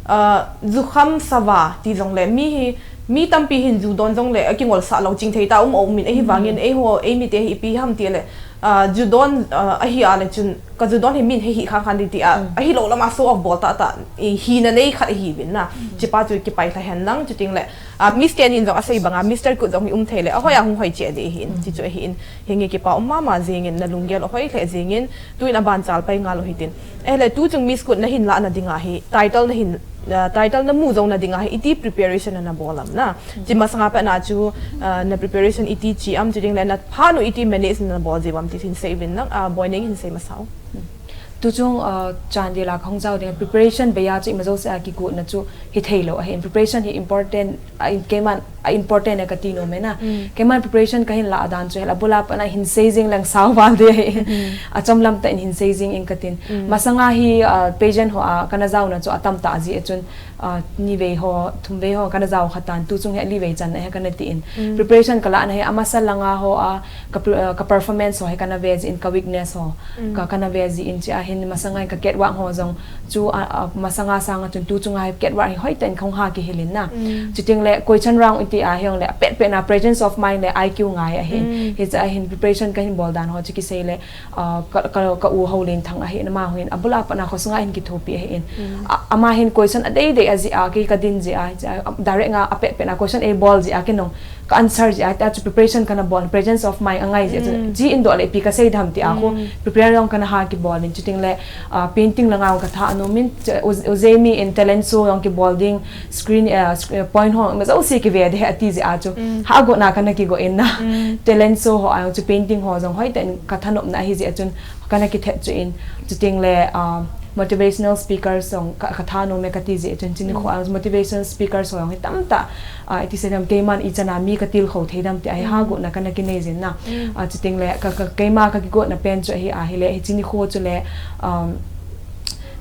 Ah, jukham sava ti jongle mi hi, mi tampi hin ju don jongle akingolsah lou chingthei tah um, um in ahivangin eiho, eimite hi ipi ham tile, ah, ju don, ah, ahi a le chun, ka ju don hi min hei hih khang khan ding tia, ahilou lama show off bol tah tah, i hina nei khat ahiuvin na. Hichepa chu kipai lha hen lang, chuteng le, ah, Miss ten in jong asei banga, Mister Kut jong hi um thei le, ahoi a hung hoi cheh ding ahin, hichu ahin, henge kipa um mama jingin, nalunggel ahoi lheh jingin, tuin aban chal pai ngal u hitin. Ahile tuchung Miss Kut nahin lahna dinga hi, title nahin, ah, title namu jouna dinga hi, iti preparation nabol am na. Hiche masanga pat a chu, ah, na preparation iti chi am, chuteng le naphat u iti manage nabol jiu am ti hin sei uvin lang, ah, Boineng hin sei masa o. Tuchung, ah, chan dila kahung jao ding, preparation bei a chu ima jouse a kigotna chu hithei lou ahin. Preparation hi important, a in, keiman a important e kati nom e na. Keiman preparation kahin lah dan chu hel abul a pat a hin sei jing lang sao val ding ahi. Achom lam tah in hin sei jing ing katin. Masanga hi, ah, pageant ho a kana jaona chu atam tah jeh a chun, ah, ni vei ho, thum vei ho kana jao khatan, tuchung hi ali vei channa hi kana tin. Preparation kalahna hi amasa langa ho a, ka pre-, ah, ka performance ho hi kana ve jin, ka weakness ho ka, kana ve jin, hiche a hin masanga ka catwalk ho jong chu, ah, ah, masanga sanga chun tuchunga hi catwalk hi hoitah in kahung ha kihil in na. Chuteng le koi chan round ti ahi jongle, apet pet na presence of mind le I Q ngai ahi. Hiche a hin preparation kahin bol dan ho chu kisei le, ah, ka, ka, ka u Houlinthang ahi, ama hin abul a pat na khosunga hin kithopi ahi in. A, ama hin question adei dei ajih a, kei kadin jeh a, jeh a, direct nga apet pet na question eibol jeh a, kei jong ka answer jeh a, tia chu preparation kana bol, presence of mind angai jeh a chu, chi in doh le ipi kasei dem tia khu, prepare jong kana ha kibol in, chuting le, ah, painting langa jong katha anom in, chu, u, u Jamie in talent show jong kibol ding, screen, eh, sc-, eh, point ho, ma jouse kive ding ahi ati jeh a chu. Ha gotna kana kigo in na. Talent show ho a jong chu painting ho jong hoitah in kathanopna ahi jeh a chun kana kithet chu in. Chuting le, ah, motivational speakers jong ka, kathanom e kati jeh a chun chuni kho a jong motivational speakers ho jong hi tamtah, ah, iti sei dem keiman ichan a mi katilkhou thei dem ti ahi ha gotna kana kinei jin na. Ah, chuting le ka, ka, keima kakigotna pen chu ahi ahile, hiche nikho chu le, um,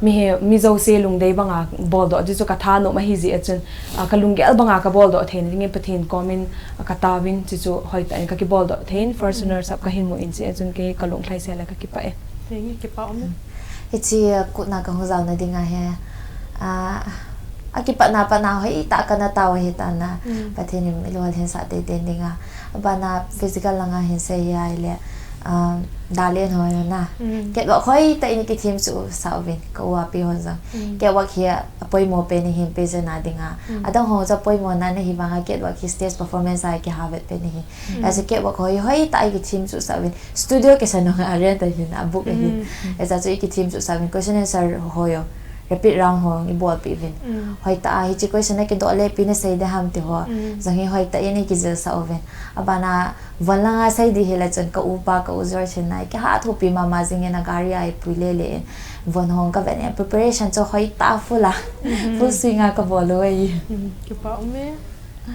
mi hi, mi jouse lungdei banga boldoh, chuchu kathanom ahi jeh a chun, ah, kalunggel banga kaboldoh theina dingin Pathen komin, ah, kataovin, chuchu hoitah in kakiboldoh thei in, Fortuner sap kahin mu in jeh a chun kei kalung lhaise le kakipah e. Thank you, kipah um e. Hiche, ah, kutna kahung jaona dinga hi, ah, akipatna patna hoitah kana tao ahi tan na. Pathen in eilolhinsah teitei dinga. Abana physical langa hin sei ahile, um, dalha ho na. Catwalk hoitah in kithem chu sa uvin, ka u api hon jong. Catwalk hi apoimo pen ahin pageant a dinga. Adang ho chu apoimo na nahi vanga catwalk hi stage performance a kiha vet pen ahi. Ajeh chu catwalk ho hoitah in kithem chu sa uvin. Studio kisa nung a rent ahin, abook ahin. Ajeh chu ikithem chu sa uvin, question answer ho jong rapid round ho jong ibolpeh uvin. Hoitah a hiche question akidoh le ipi nasei ding ham ti ho jong hi hoitah in ikijil sa uvin. Abana von langa sei ding hile chun ka upa, ka u George hin na, kiha thopi mama jing in agari a eipui lele in. Von ho jong kavet in preparation chu hoitah full a. Full swing a kabol u ahi. Kipah um e.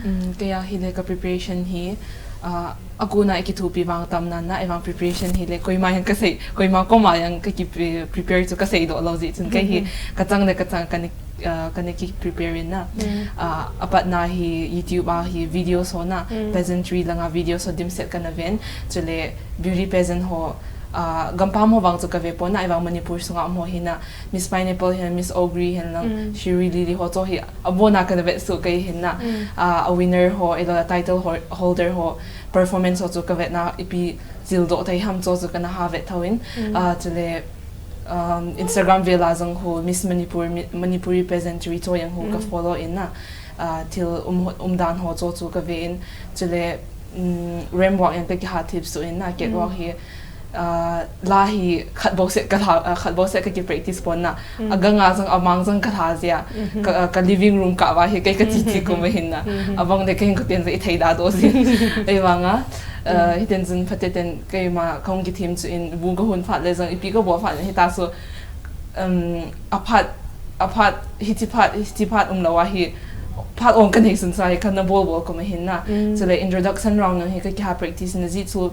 Um, kei a hile ka preparation hi, ah, akona ikithopi vang tam nan na, ahivang preparation hile, koima hin kasei, koima koma jong kaki pre-, prepare chu kaseidoh lou jeh chun kei hi, kachang le kachang kana, ah, kana ki prepare in na. Ah, apatna hi YouTube a hi videos ho na, pageantry langa videos ho dimset kana ven, chule beauty pageant ho, ah, gampam ho vang chu kave pon na, ahivang Manipur sunga um ho hi na, Miss Pineapple hin, Miss Ogre hin lang, Shiri Lily ho chu hi, abona kana vet suh kei hin na, ah, a winner ho, ahilou le title ho-, holder ho, performance ho chu kavet na, ipi jildoh thei ham chu chu kana ha vet thou in, ah, chule, um, Instagram vel a jong ho, Miss Manipur, Mi-, Manipuri pageantry chu jong ho kafollow in na, ah, thil um ho, umdan ho chu chu kave in, chule, um, ramp walk jong kakiha thip suh in na, catwalk hi, ah, la hi khat bou set kalha, ah, khat bou set kaki practice pon na. Aganga jong, amang jong kalha jeh a. Ka, ah, ka living room kah uva hi kei kache che kum ahin na. Abang le kei hin katen jeh ithei da doh jin. Ahivanga, ah, hiten jin phaten keima kahung kithem chu in bu kahon phat le jong ipi kabol phat le hita chu, um, aphat, aphat, hiche phat, hiche phat umlou a hi phat ong kanei sunsa hi kana bol bol kum ahin na. Chule introduction round jong hi kakiha practice na jeh chu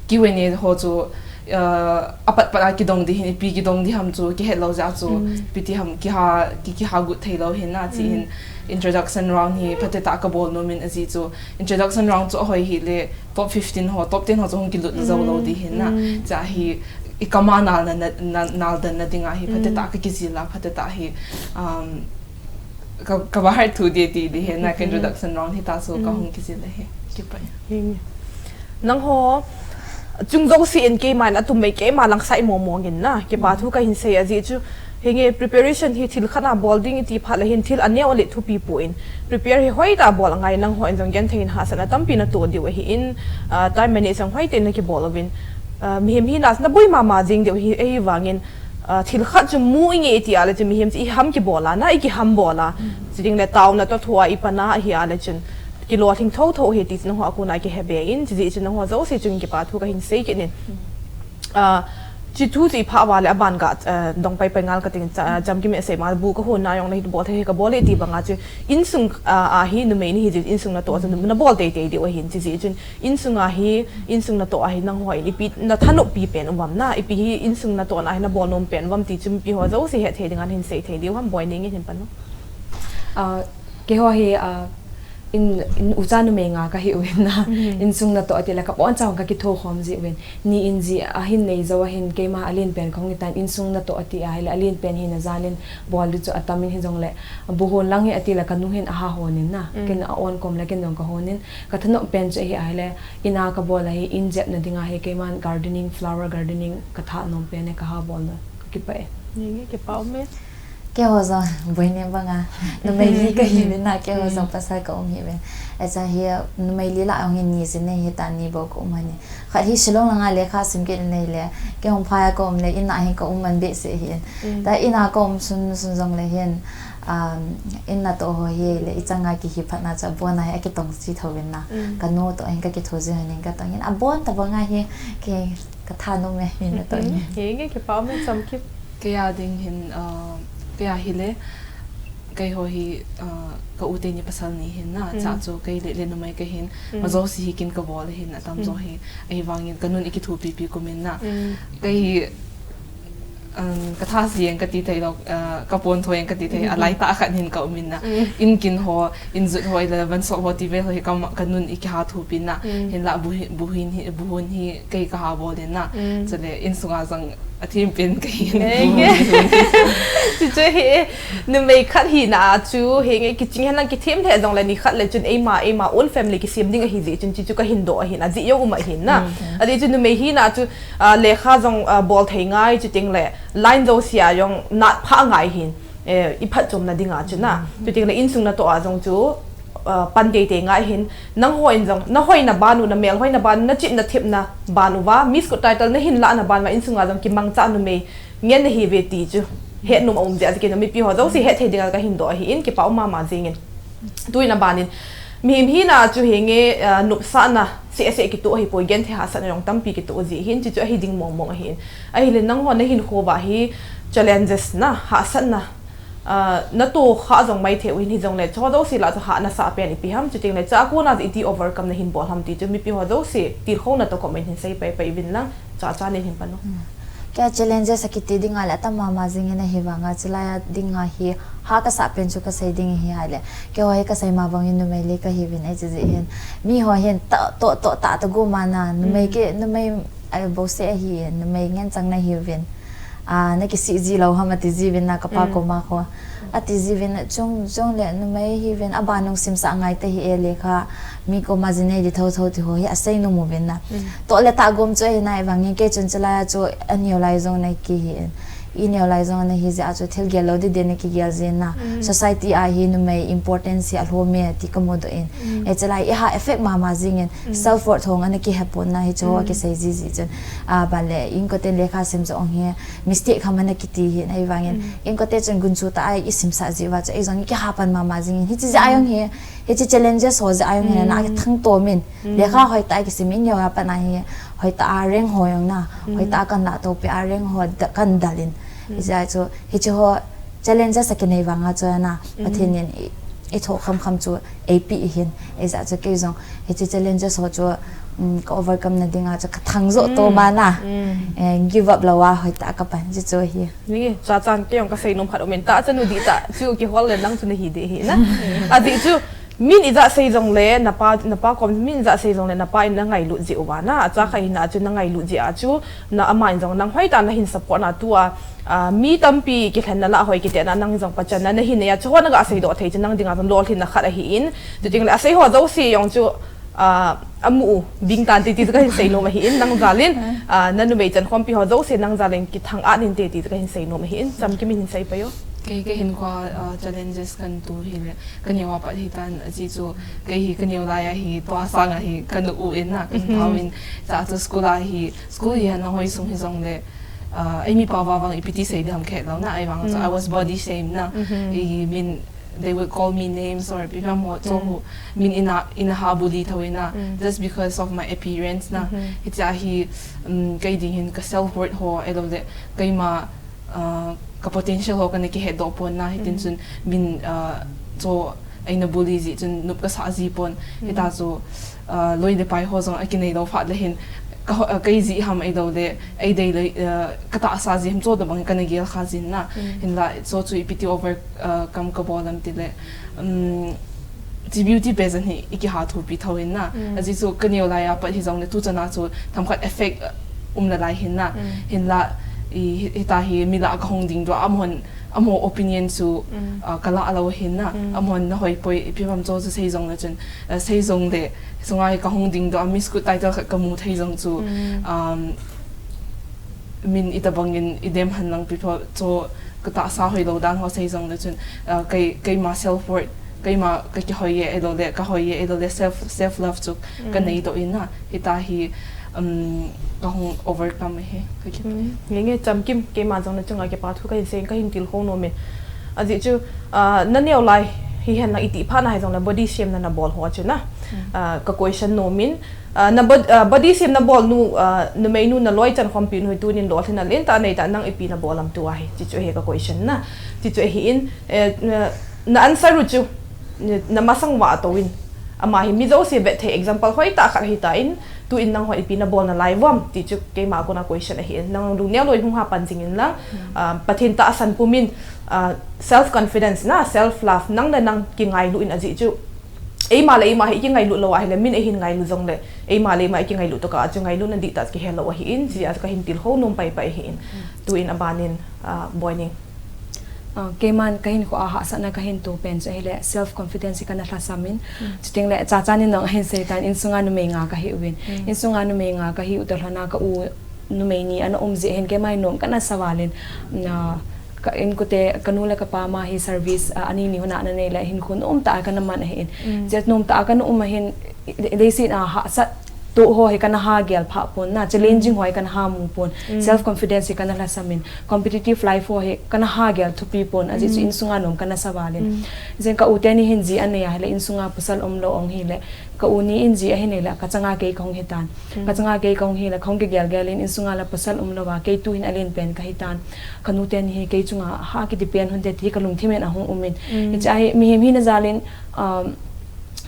Q and A ho chu, uh, apat pat a kidong ding hin, ipi kidong ding ham chu kihet lou jeh a chu, ipi ti ham kiha, ki, kiha got thei lou hin na, chu hin introduction round hi phatecha kabol nom in ajeh chu, introduction round chu ahoi hile top fifteen ho, top ten ho chu hung kilut jou lou ding hin na, chu hi ikam a nal na, na, na, nal dan na dinga hi phatecha kakijil a, phatecha hi, um, Ka, ka bahar thu dia ti di he na, ka introduction round hita chu ka hung kijil ahi. Kipah. Nangho chung jouse in keima in atum mai keima lang sai mo mo ngin na. Kipah thu kahin sei ajeh chu. Hinge preparation hi thil khat a bol ding iti phat le hin thil aneo le thupi pon. Prepare hi hoitah a bol angai nangho in jong genthei in hahsatna tampi natoh diu ahin, ah, time manage jong hoitah in nakibol uvin. Ah, mihem hina na boi mama jing diu ahi, ahivangin, Ah, thil khat chu mu inge iti a le chun mihem chu iham kibol a, na ikiham bol a. Chuteng le taona toh thua ipan a ahi a le chun kilolhing thotho ahi ti chu nangho a kona kihe be in, chujeh chun nangho jouse chungin kipah thu kahin sei kit in. Ah, hiche thu chu iphah uva le aban ga, ah, dong pai pai ngal kating, ah, chamkim e sei ma bu kahon na jong le hi bol thei hi kabol e ti banga chu insung, ah, a hi numei nahi jeh chun insung natoh chu nabol teitei diu ahin, chujeh chun Insung a hi, insung natoh a hi nangho in ipi nathanop pi pen uvam na, ipi hi insung natoh na hi nabol nom pen uvam ti chu mipi ho jouse hethei dinga hin sei thei diu ham, Boineng in hin pan o. Ah, keiho hi, ah, In, in ucha numei nga kahi uvin na. Insung natoh ati le kabon chang kakitho khom ji uvin. Ni in ji ahin nei jo ahin keima alen pen kahung itan insung natoh ati ahile alen pen hina jalin bol di chu atam in hijongle buhon lang hi ati le kanu hin aha honin na. Ken a-on kom le ken jong kahonin. Kathanop pen chu ahi ahile ina kabol ahi in jepna dinga hi keiman gardening, flower gardening katha nom pen e kaha bolna kakipah e. Ninge kipah um e. Keiho jong boina banga numei li kahi uvin na keiho jong pasal ka um hi uvin. Acha hi numei li lah a hung in ni jin nei hita ni bou ka um ani. Khat hi Shillong langa lekha sim kit nei le. Kei hung phai a ka um le ina hi ka um man behseh hi in. Ta ina ka um sun sun jong le hin. Um, in natoh ho hi le ichanga kihi phatna chu abon a hi akitong ji tho uvin na. Kanu toh hin kakitho ji honin katong in abon tabanga hi kei katha nom e hin natoh in. Hinge kipah um e chomkit. Kei a ding hin, uh, kei a hile, keiho hi, uh, ka u teni pasal ni hin na, cha chu kei le, le numei kahin, ma jouse hi kin kabol hin, atam jo hi, ahivangin kanun ikithopi pi kumin na. Kei hi, um, katha jeng kati thei lou, uh, kapon tho jeng kati thei, alai tah khat hin ka umin na. In kin ho, in jut ho, ila van sop ho, ti vel ho hi kama, kanun ikiha thopi na. Hinla buhi-, buhin hi, buhon hi, kei kaha bol in na. Chule, insunga jong athem pen kahin. Chuchu hi, numei khat hina chu, hinge kiching hen lang kithem thei jongle ni khat le chun eima, eima own family kisem ding ahi jeh chun chuchu kahin doh ahin, ajeh jong um ahin na. Ajeh chu numei hina chu, ah, lekha jong, ah, bol thei ngai chuteng le, line jouse a jong nat pha ngai hin, eh, iphatchomna dinga chu na. Chuteng le insung natoh a jong chu, ah, pan teitei ngai hin, nangho in jong, nahoina ban u, namelhoina ban u, nachihna thepna ban uva, Miss Kut title nahin lahna ban uva, insunga jong kimangcha numei ngen nahi uve ti chu. Hetnom aum jeh a chu kei jong mipi ho jouse hetthei dinga kahin doh ahin, kipah um mama jengin. Tuin abanin, mihem hina chu hinge, ah, nopsahna seh seh kitoh ahipoi, genthei hahsatna jong tampi kitoh ji hin, chuchu ahi ding mong mong ahin. Ahile nangho nahinkho uva hi challenges na, hahsatna, ah, natoh kha jong maithei u hin hijongle, chuho jouse lah chu hahna sah pen ipi ham, chuteng le chua kona iti overcome nahin bol ham ti chu mipi ho jouse tilkhouna toh koma hin sei pai pai uvin lang, chua chua nin hin pan u. Kei a challenges akiti dinga le atam mama jingin ahivanga, chulai a dinga hi ha kasah pen chu kasei ding ahi ahile. Keiho hi kasei ma bangin numei li kahi uvin ahi chu jeh hin. Miho hin toh, toh, toh tah toh goma na, numei ki, numei, ai, bouseh ahi, numei ngen chang nahi uvin. Ah, nakisih ji lou ham ati ji uvin na kapa koma kho. Ati ji uvin na chung, chung le numei hi uvin, aban nung simsah ngai tahih e lekha, mi koma ji nei di tho tho ti ho hi asei nom uvin na. Toh le tah gom chu ahi na ahivangin kei chun chulai a chu aneo lai jong na kihi in. Ineo lai jong nahi jeh a chu thil gel lou dide nakigel jin na. Society a hi numei importance hi alhom e ti kamu doh in. E chulai iha effect mama jingin self worth ho jong ana kihe pon na hichu ho akisei ji ji chun. Ah, ban le inkoten lekha sim jong hi mistake ham ana kiti hin ahivangin. Inkote chun gunchu tah a isimsah ji uva chu eijong ikiha pan mama jingin. Hiche jeh a jong hi Hiche challenges ho jeh a jong hin na kithang tomin. Lekha hoitah a kisim in jong apat na hi hoitah a rank ho jong na. Hoitah a kan lah toh pi a rank ho da-, kan dal in. Hijeh a chu, hiche ho challenges akinei vanga chu na. Pathen in i, ithoh kham kham chu eipeh hin. Hijeh a chu kei jong hiche challenges ho chu, um, ka overcome na dinga chu kathang joh to ma na. Eh, give up lou a hoitah a kapan ji chu hi. Ni, cha chan kei jong kasei nom khat umin ta chanu di ta chu kihol le nang chu nahi de hi na. Adi chu, Min ijat sei jongle, napa, napa kom, min ijat sei jongle, napa in nangailut jeh uva na, acha khat hina chu nangailut jeh a chu, na ama in jong nang hoitah nahin support na tua, ah, mi tampi kilhenna lah hoi kitena nang jong pachanna nahin nei a chu, ho naga seidoh thei chu nang dinga jong lolhinna khat ahin, chuting le asei ho jouse jong chu, ah, amu u, bing tan ti ti chu kahin sei nom ahin, nang jalin, ah, nanumei chankhompi ho jouse nang jalin kithang at in te ti chu kahin sei nom ahin, chamkim in hin sei pai o. Kei, kei hin kho, ah, challenges kan tu hile. Kaneo a pat hitan, achi chu, kei hi kaneo lai a hi, tua sang a hi, kanu u in na, kan thau in, cha chu school a hi, school hi ana hoi sung hi jongle, ah, eimi pa vang vang ipi ti sei ding ham kahet lou na, ahivang chu, I was body shamed na, I mean, they would call me names or ipi ham ho, chu hu, min ina, ina ha bully tho in na, just because of my appearance na, hiche a hi, um, kei ding hin ka self worth ho, ahilou le, keima, ah, ka potential ho kana kihet doh pon na, hitin chun min, ah, chu eina bully ji chun nop kasah ji pon. Hita chu, ah, loi le pai ho jong akinei lou phat le hin ka ho-, ah, kei ji ham ahilou le, eidei le, ah, ka tahsa ji ham chu tabang kana gel kha jin na. Hinla chu chu ipi ti over, ah, come kabol am ti le, um, chi beauty pageant hi i kiha thupi thou hin na. Mm. Ajeh chu ka neo lai a pat hi jong le tu chana chu themkhat effect, uh, um la lai hin na. Mm. Hinla, i, hi, hita hi mi lah ka hung ding doh a, amahon, amaho opinion chu, mm, uh, ka lah lou hin na. Mm. Amahon na hoi poi, ipi ham chu chu sei jong le chun, uh, sei jong le, sunga hi ka hung ding doh a, Miss Good title khat ka mu thei jong chu, mm, um, min itobang in i dem hen lang pi pho chu ka tahsa hoi lou dan ho sei jong le chun, uh, kei, keima self worth, keima ka kihoi e, ahilou le, ka hoi e, ahilou le, self, self love chu ka, mm, nei doh in na, hita hi, um, ka hung overcome e, ka ki. Mm. Nge nge chamkim, keima jong na chunga kipa thu ka hin sei, ka hin tilkhou nom in. Ajeh chu, uh, na neo lai hi hen lang i ti phat na hi jong le body shame na na bol ho chu na. Mm. Uh, ka question nom in, Ah, na bod-, ah, body shame na bol nu, ah, numei nu na loi chan khompi nu hi tunin lolhinna lentah nei tah nang ipi na bol am tua hi. Ti chu hi ka question na. Ti chu hi in, eh, na, na answer u chu, na, na masang uva tou in. Ama hi mi jouse vet thei example hoi tah khat hi ta in, tu in nang ho ipi na bol na lai uvam. Ti chu keima kona question ahi in. Nang lungneo lou in hung ha pan jing in lang, ah, Pathen tahsan pum in, ah, self confidence na, self love, nang le nang kingailu in ajeh chu. Eima le eima hi i kingailut lou ahile, min eihin ngailu jong le, eima le eima i kingailut tokah a chu ngailutna dihtah kihe lou ahi in, chujeh a chu ka hin tilkhou nom pai pai ahi in. Mm. Tu in aban in, ah, Boining. Ah, keiman ka hinkho a hahsatna ka hin to pen chu ahile, self confidence hi kana lhasam in. Mm. Chuteng le, Chacha nin jong ahin sei tan, insunga numei nga ka hi uvin. Mm. Insunga numei nga ka hi u toh lhon a ka u numei ni ana um jeh hin keima hi nom kana sa val in, na, ka inkote, ka nu le ka pa ma hi service, a, ani ni hon a ana nei le hinkho nom tah a kana man ahi in. Mm. Cheh nom tah a kana um ahin, i, i, leiset a hahsat toh ho hi kana ha gel pha pon na, challenging ho hi kana ha mu pon, mm, self confidence hi kana lhasam in, competitive life ho hi kana ha gel thupi pon, ajeh chu, mm, insunga nom kana sa val in. Mm. Jeng ka u teni hin ji anei ahile, insunga pasal um lou ahung hi le, ka u ni in ji ahi nei le, ka changa kei ka hung hi tan. Mm. Ka changa kei ka hung hi le, ka hung kigel gel in, insunga le pasal um lou va, kei tu hin alen pen ka hi tan. Ka nu teni hi kei chunga ha ki depend hon te ti ka lungthim in ahung um in. Mm. Hiche a hi, mihem hina jal in, um,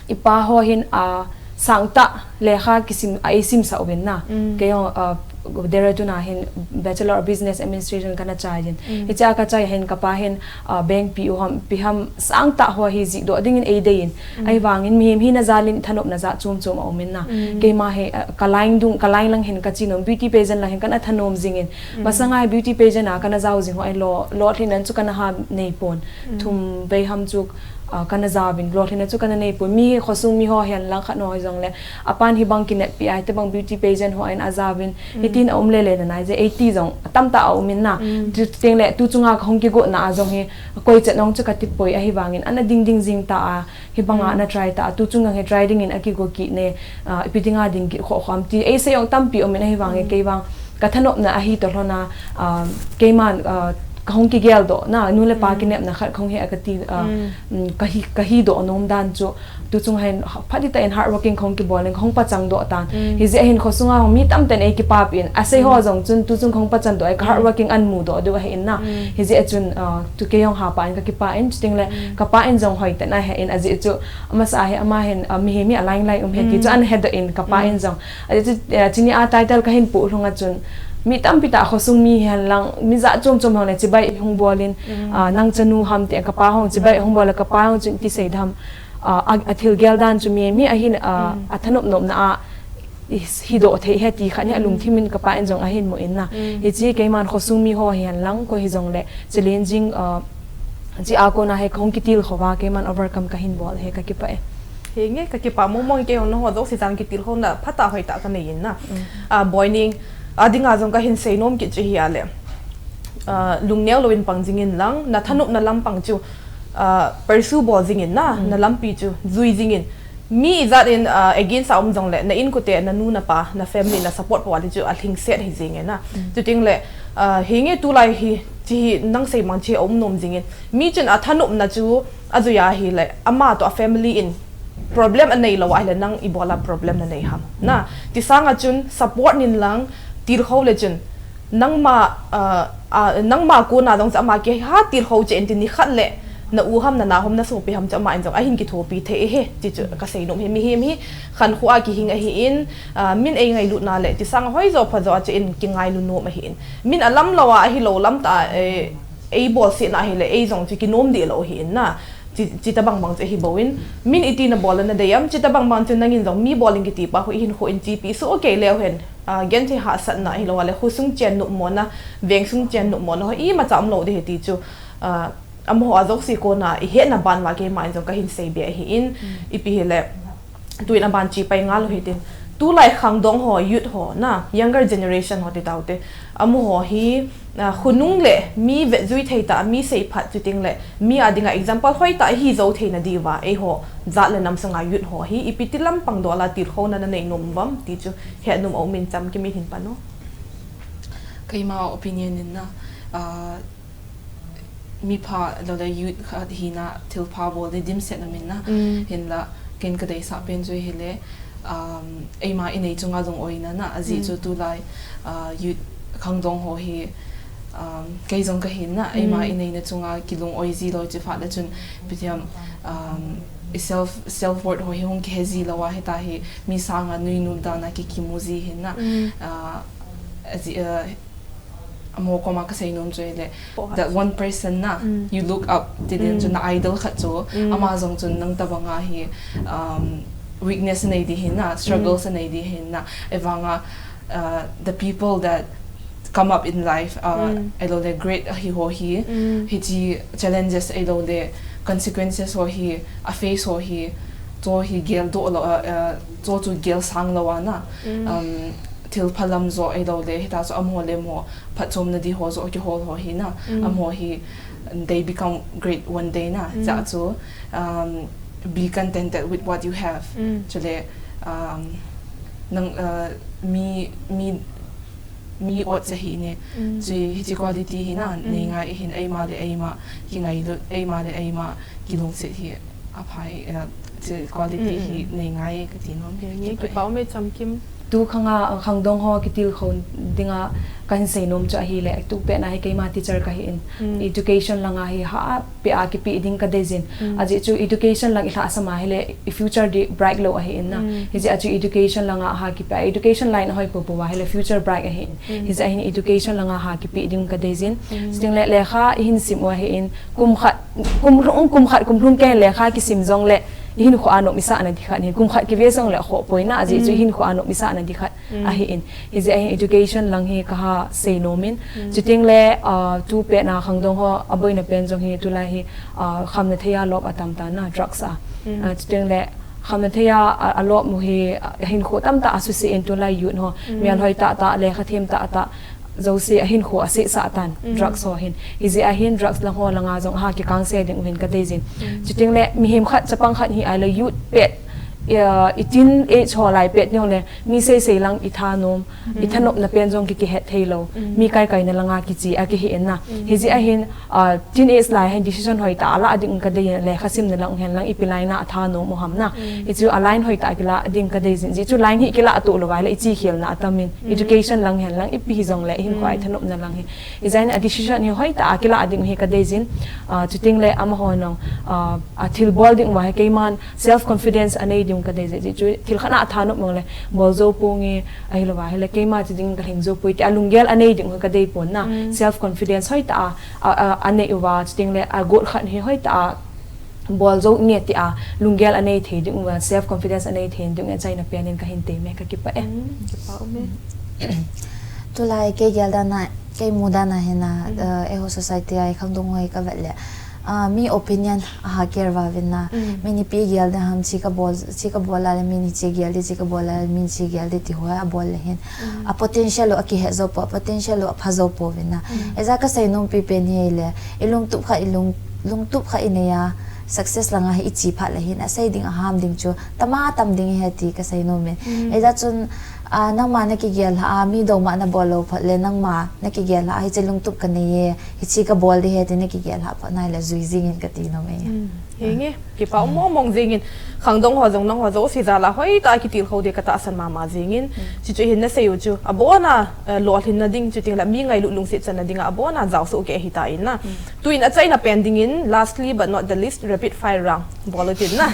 i pa ho hin, ah, sangtah lekha kisim, a eisim sah uvin na. Mm. Kei jong, ah, Dehradun a hin Bachelor of Business Administration kana chai in. Mm. Hiche a ka chai hin ka pa hin, ah, bank P O ham, ipi ham sangtah ho hi jih doh ding in ei dei in. Mm. Ahivang in mihem hina jal in thanopna jat chom chom aum in na. Mm. Keima hi, ah, ka line dung, ka line lang hin ka che nom, beauty pageant lang hin kana thanom jing in. Mm. Masanga hi beauty pageant a kana jao jing ho ahi lo, lolhinna chu kana ha nei pon. Mm. Thum vei ham chu, ah, kana jao vin, lolhinna chu kana nei pon. Mi hi khosung mi ho hihen lang khat ho hi jong le, apan hibang kineppi a, hitobang beauty pageant ho a in ajao vin, mm, hitin aum le le nanai je, eiti jong atam tah aum in na. Mm. Chuteng le, tu chunga ka hung kigot na a jong hi, koi chet nong chu ka ti poi ahivang in, ana ding ding jing ta a, hibang a, mm, ana try ta a, tu chung jong hi try ding in akigo kit ne, ah, ipi dinga ding kit kho khom ti, ei sei jong tampi um in ahivang in, mm, kei vang, ka thanopna ahi toh lhon a, ah, keiman, ah, ka hung kigel doh na, nu le pa, mm, kinepna khat ka hung hi a ka ti, ah, mm, mm, ka hi, ka hi doh nom dan chu, tu chung hin phatah in hard working ka hung kibol in, ka hung pachang doh tan. Mm. Hijeh hin khosunga hung mi tamtah in ei kipah in, asei ho, mm, jong chun tu chung ka hung pachang doh, ei ka hard, mm, working an mu doh diu ahi in na. Mm. Hijeh chun, ah, tu kei jong ha pa in ka kipah in, chuteng le, mm, ka pa in jong hoi tah in ahe in, ajeh chu, amasa a hi, ama hin, ah, mihem hi a line line um ahi ti chu, mm, ana he doh in, ka pa, mm, in jong. Ajeh chu, eh, chuni a title ka hin poh lhung a chun, mi tampi tah khosung mi hihen lang, mi jat chom chom hong le, chibai hung bol in, mm, ah, nang chanu ham ti, ka pa hong chibai hung bol le, ka pa hong chun ti sei dam, ah, a, a thil gel dan chu mihem hi ahin, ah, mm, a thanop nopna a, i, hi doh thei ahi ti khat hi a, mm, lungthim in ka pa in jong ahin mu in na. Mm. Hiche keiman khosung mi ho hihen lang, koi hi jong le, challenging, ah, Chi a kona hi ka hung kitilkhou va, keiman overcome ka hin bol hi ka kipah e. Henge, ka kipah mong mong, kei jong nangho jouse chan kitilkhouna phatah hoitah ka nei in na. Mm. Ah, Boining, a dinga jong ka hin sei nom kit chu hi a le. Ah, lungneo lou in pang jing in lang, na thanopna lampang chu, ah, pursue bol jing in na, mm, na lampi chu jui jing in. Mi ijat in, ah, against a um jong le, na inkote, na nu, na pa, na family, na support pa vale chu a lhingset hi jing e na. Mm. Chuteng le, ah, henge tulai hi, chi hi nang sei mang chi a um nom jing in. Mi chun a thanopna chu a jui a hi le, ama toh a family in problem a nei lou a hi le, nang i bol a problem na nei ham. Na, ti sang a chun support nin lang, tilkhou le chun, nangma, ah, ah, nangma kona jong chu ama kiha tilkhou cheh in ti ni khat le, na u ham, na nao ham, na sopi ham chu ama in jong a hin kithopi thei e he, ti chu ka sei nom e. Mihem hi khankho a kihing ahi in, ah, min ei ngailutna le, ti sang a hoi jo pha jo a chun kingailu nom ahi in. Min a lam lou a, ahi lou lam tah a, eh, ei bolsetna hi le, ei jong chu kinom deh lou ahi in na. Chi, chita bang bang chu hi bou in, min iti na bol na dei am, chita bang bang chu nangin jong mi bol in kiti pa khu i hinkho in chipi soh kei leu hen, ah, genthei hahsatna hilou le, khosung chen nopmona, vengsung chen nopmona, ho imacha umlou ding ahi ti chu, ah, amaho a jouse kona i hetna ban uva keima in jong kahin sei be ahi in, ipi hile, tuin aban chi pai ngal u hitin. Tulai khangdong ho, youth ho na, younger generation ho ti taute. Amaho hi, ah, khonung le mi vetjui thei tah, mi seiphat chuteng le, mi a dinga example hoitah hi jou theina diuva, eiho jat le nam sunga youth ho hi, ipi ti lampang dola tilkhouna na nei nom uvam, ti chu hetnom a um in Chamkim in hin pan o. Keima opinion in na, ah, mipha lou le youth khat hina thilpha bol ding dimset na min na. Mm. Hinla, ken ka deisah pen chu hile, um, eima i nei chunga lungoina na, ajeh chu tulai, ah, youth khangdong ho hi, um, kei jong ka hin na, eima i neina chunga kilungoi ji lou chi phat le chun, ipi ti ham, um, i self, self worth ho hi hung kihe ji lou a, hita hi mi sanga nuinom dan a kikimu ji hin na. Mm. Ah, ajeh, ah, amaho koma ka seinom chu hile, that one person na, you look up ti ding chu na idol khat chu, ama jong chun nang tabanga hi, um, weakness nei di hin na, struggles nei di hin na, evanga, uh, the people that come up in life, uh, ahilou le great ahi ho hi, hichi challenges ahilou le consequences ho hi, a face ho hi, chu hi gel doh lou, uh, uh, chu chu gel sang lou a na, um, thil phalam jo ahilou le, hita chu amaho le amaho phatchomna di ho jo kihol ho hi na, amaho hi, they become great one day na, cha chu, um, be contented with what you have. Chule, um, nang, uh, mi, mi, mi ot cha hi ne, chi, hichi quality hi na, nei ngai hin eima le eima, kingailut, eima le eima, kilungset hi, aphai, uh, chi quality hi nei ngai kati nom. Nge, kipa um e Chamkim. Tu khanga, khangdong ho kitilkhou dinga kahin seinom chu ahile, tu pet na hi keima teacher ka hi in. Education langa hi hahpia kipe ding ka dei jin. Ajeh chu education lang i lhahsam a hile, i future di bright lou ahi in na. Hijeh a chu education langa ha kipe, education line hoi popo a hile, future bright ahi in. Hijeh a hin education langa ha kipe ding ka dei jin. Chuteng le lekha i hin sim u ahi in, kum khat, kum lhung, kum khat, kum lhung kei lekha kisim jong le, i hinkho a nom i sah na di khat hin, kum khat kive jong le khoh poi na, ajeh chu i hinkho a nom i sah na di khat ahi in. Hijeh a hin education lang hi ka ha seinom in. Chuteng le, ah, tu pet na khangdong ho, aboina pen jong hi, tulai hi, ah, khamna thei a lop atam ta na, drugs a. Ah, chuteng le, khamna thei a, a, a lop mu hi, ah, hinkho tamtah a suse in tulai youth ho. Mial hoi tah tah, lekha them tah tah, jouse a hinkho a sesah tan, drugs ho hin. Hijeh a hin drugs lang ho langa jong ha kikang se ding uvin ka dei jin. Chuteng le, mihem khat, chapang khat hi ahile youth pet, ah, i teen age ho lai pet jong le, mi seisei lang i thanom, i thanopna pen jong ki, kihet thei lou. Mi kaikaina langa kiche a kihi in na. Hijeh a hin, ah, teen age lai hin decision hoitah a la ding ka dei in, lekha simna lang hen lang ipi line a thanom u ham na. Hichu a line hoitah a kila ding ka dei jin. Jeh chu line hi kila to lou vai le i chi khelna atam in. Education lang hen lang ipi hi jong le i hinkho a i thanopna lang hi. Hijeh a hin a decision hi hoitah a kila ding hi ka dei jin. Ah, chuteng le amaho nong, ah, a thil bol ding uva hi keiman self confidence a nei ding ka dei jeh. Jeh chu thil khat na a thanop mong le bol jou ponge, ahilou va hile keima chu ding ka lhing jou poi ti a lunggel a nei ding ka dei pon na. Self confidence hoitah a, a, a, a nei uva, chuteng le a got khat hi hoitah a bol jou nge ti a lunggel a nei thei ding uva, self confidence a nei thei ding uva, achaina pen in ka hin tei me, ka kipah e. Kipa um e. Tulai kei gel dan a, kei mu dan a hin a, eh, eiho society a i khangdong ho hi ka vet le, ah, mi opinion a ha care va vin na. Min ipi gel da ham, chi ka bol, chi ka bol a le min hichi gel di, chi ka bol a le min chi gel di ti ho a bol le hin. A potential u a kihe jou po, a potential u a pha jou pouvin na. Eija ka seinom pi pen hi le, i lungtup khat, i lung, lungtup khat i nei a, success langa hi i chi phat le hin, a sei ding a ham ding chu, tama tam ding hi ti ka seinom in. Eija chun, ah, nangma na kigel lha a, mi doma na bol lou phat le, nangma na kigel lha a, hichi lungtup ka nei e, hichi ka bol di hi ti na kigel lha phat nai le, jui jing in ka ti nom e. Henge, kipa um mong mong jing in, khangdong ho jong nangho jouse jal a hoitah a kitilkhou di ka tahsan mama jing in, chuchu hin na sei u chu, abon a, eh, lolhinna ding, chuteng le mi ngailut lungset channa ding a, abon a jao soh kei ahi tan na. Tuin achaina pen ding in, lastly but not the least, rapid fire round bol u tin na.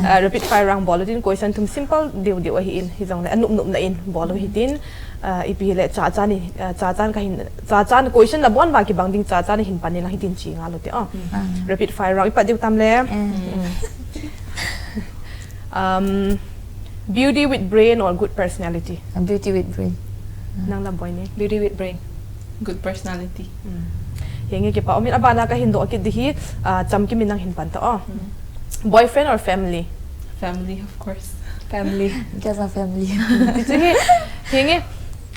Ah, rapid fire round bol u tin, question thum simple deu deu ahi in, hijong le, anop nop na in bol u hitin, ah, ipi hile, cha cha ni, ah, cha cha ka hin, cha cha question la bon va kibang ding, cha cha ni hin pan in lang hitin chi ngal u te, oh. Rapid fire. Rong ipat diu tam le. Eh, Um, beauty with brain or good personality? A beauty with brain. Nang la Boineng. Beauty with brain. Good personality. Henge, kipa umin, abana kahin doh kit ding hi, ah, Chamkim in nang hin pan ta o. Boyfriend or family? Family, of course. Family. Just a family. Tichu hi, henge,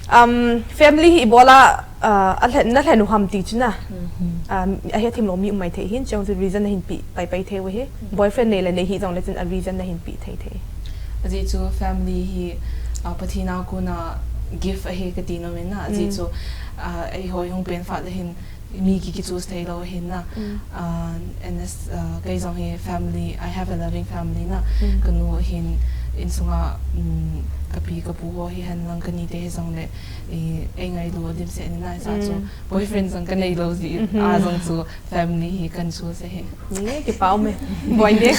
um, family hi ibola, ah, alhen, nalhen u ham tichu na. Um, ahe thim lou mi um mai thei hin, chong chu reason nahin pe pai pai thei u hi. Boyfriend nei le nei hi jong le chun a reason nahin pe thei thei. Ajeh chu family hi, ah, Pathen a kona gift ahi kati nom in na. Ajeh chu, ah, eiho hung pen phat le hin mi ki, ki choose thei lou hin na. Ah, and as, ah, kei jong hi family, I have a loving family na. Kanu hin insunga, um, kapi kapu ho hi hen lang kani te hi jong le, eh, ei ngailu dimset in na. Ajeh chu boyfriend jong kanei lou jeh a jong chu family hi kan choose ahi. Henge, kipa ume. Boineng.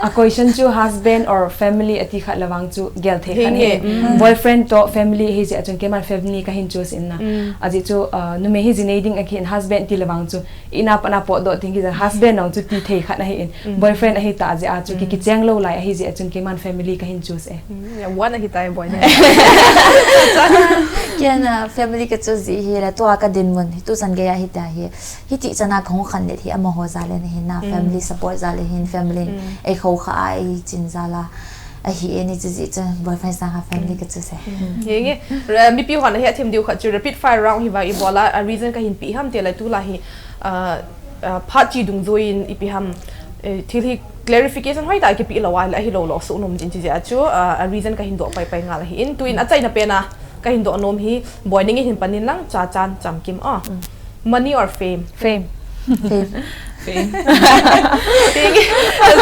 A question chu husband or family ati khat le vang chu gel thei khat Henge, ahi. Boyfriend to family ahi jeh a chun keiman family kahin choose in na. Ajeh chu, uh, numei hi ji nei ding ahi in husband ti le vang chu ina pat na potdoh ding kiti husband nong chu ti thei khat ahi in. Boyfriend ahi ta jeh a chu ki, kicheng lou lai ahi jeh a chun keiman family kahin choose e. Yeah, one ahi tai Boineng. Kei a family ka choose ji hi la tua ka dinmun hi tuchan gei a hi ta hi. Hiti chana ka hung khanlet hi amaho jal in ahi na, family support jal in, family in ei khou kha a ei chin jal a. Ahi e ni chu ji chu boyfriend sang a family ka choose e. Henge, ra-, mipi hon ahi a thim diu khat chu rapid fire round hi vang ibola, a reason kahin pe ham ti le tu la hi, ah, ah, phat chi dungjuiyin ipi ham, eh, thil hi clarification hoitah kipe lou a le ahi lou lou su nom jin chi jeh a chu, ah, a reason kahin doh pai pai ngal ahi in. Tuin achaina pen a kahin doh nom hi Boineng in hin pan in lang, Chachan, Chamkim a. Money or fame? Fame. Fame. Fame. Henge,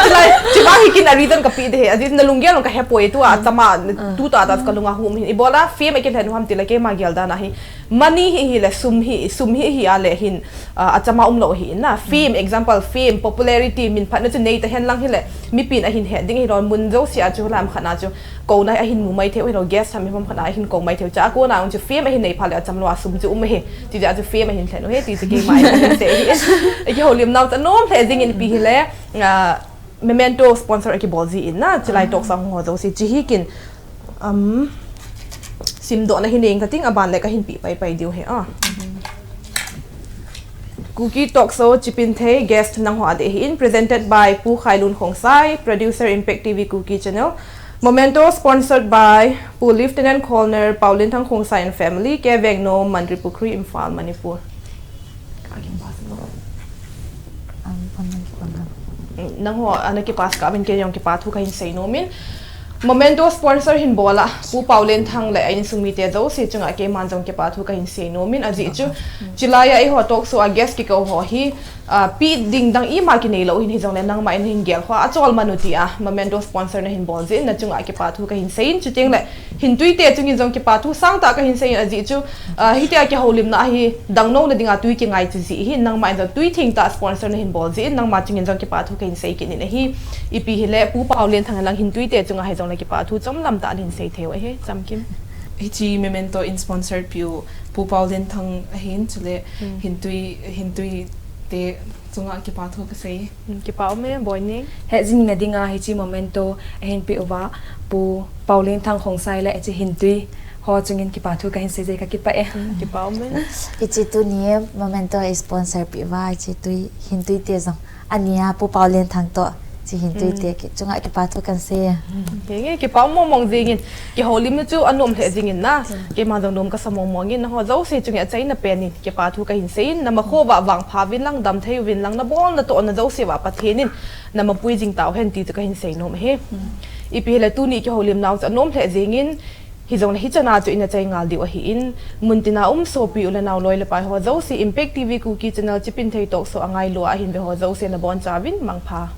chulai, chuvang hi kin a reason kape ding ahi. Ajeh na lunggel long kahe poi tua, achama, tu ta ta ka lunga hum hin. Ibola fame a kilhen u ham ti le keima gel dan a hi. Money hi hi le sum hi, sum hi hi a le hin, ah, achama um lou hi in na. Fame, example, fame, popularity, min phatna chu nei ta hen lang hi le, mipin ahin he ding ahi lou, mun jouse a chu lam khat na chu kouna ahin mu mai thei u ahi lou, guest ham hi hom khat na ahin kou mai thei u, chua kona jong chu fame ahin nei phat le acham lou a sum chu um ahi. Ti jeh a chu fame ahin lhen u ahi, ti chu keima ahin sei ahi. Kihoulim nau chu anom lheh jing in ipi hi le, ah, memento sponsor a kibol ji in na, chulai talk sang ho jouse chi hi kin, um, simdoh na hi nei ing kating aban le kahin pe pai pai diu ahi a. Kuki Talk Show, Chipinthei, guest nangho a ding ahi in, presented by Pu Khailun Khongsai, producer Impact T V Kuki Channel. Memento sponsored by Pu Lieutenant Colonel Paulinthang Khongsai and family, K Vengnom, Mantripukhri, Imphal, Manipur. Am, pon nang kipon nang. Nangho ana kipas kah uvin kei jong kipa thu kahin sei nom in. Memento sponsor hin bol a, Pu Paulenthang le a insung mite jouse chunga keiman jong kipa thu kahin sei nom in, ajeh chu, chulai a eiho talk show a guest kikou ho hi, ah, pe ding dang ima kinei lou hin, hijongle nangma in hin gel ho a chol man u tia, memento sponsor nahin bol jeh in na chunga kipa thu kahin sei in, chuteng le hin tui te chungin jong kipa thu sangtah kahin sei in, ajeh chu, ah, hitia kihoulimna hi dangnouna dinga tui kingai chu jeh hin, nangma in jong tui thengtah sponsor nahin bol jeh in, nangma chungin jong kipa thu kahin sei kit in ahi. Ipi hile, Pu Paulenthang lang hin tui te chunga hijongle kipa thu chomlam tah nahin sei thei u ahi, Chamkim. Hiche memento in sponsor piu Pu Paulenthang ahin, chule hin tui, hin tui te chunga kipa thu kasei. Hmm, kipa um e, Boineng. Hejing na dinga hiche memento ahin pe uva Pu Paulenthang Khongsai le hiche hin tui ho chungin kipa thu kahin sei jeh in kakipah e. Hmm, kipa um e. Hiche tuni memento a sponsor pe uva hiche tui, hin tui te jong ania Pu Paulenthang toh hiche hin tui te ki, chunga kipa thu kahin sei e. Hmm, henge, kipa um mong mong jing in. Kihoulimna chu anom lheh jing in na. Keiman jong nom kasa mong mong in, nangho jouse chunga achaina pen in kipa thu kahin sei in, nama kho uva vangpha uvin lang, damthei uvin lang, nabol natoh na jouse uva Pathen in nama pui jing tau hen ti chu kahin sei nom ahi. Ipi hile tuni kihoulimnau chu anom lheh jing in, hijongle hichan a chu ina chai ngal diu ahi in, muntina um sopi u le nao loi le pai ho jouse, Impact T V Kuki Channel Chipinthei Talk Show a ngailu a ahin ve ho jouse nabon chauvin mangpha.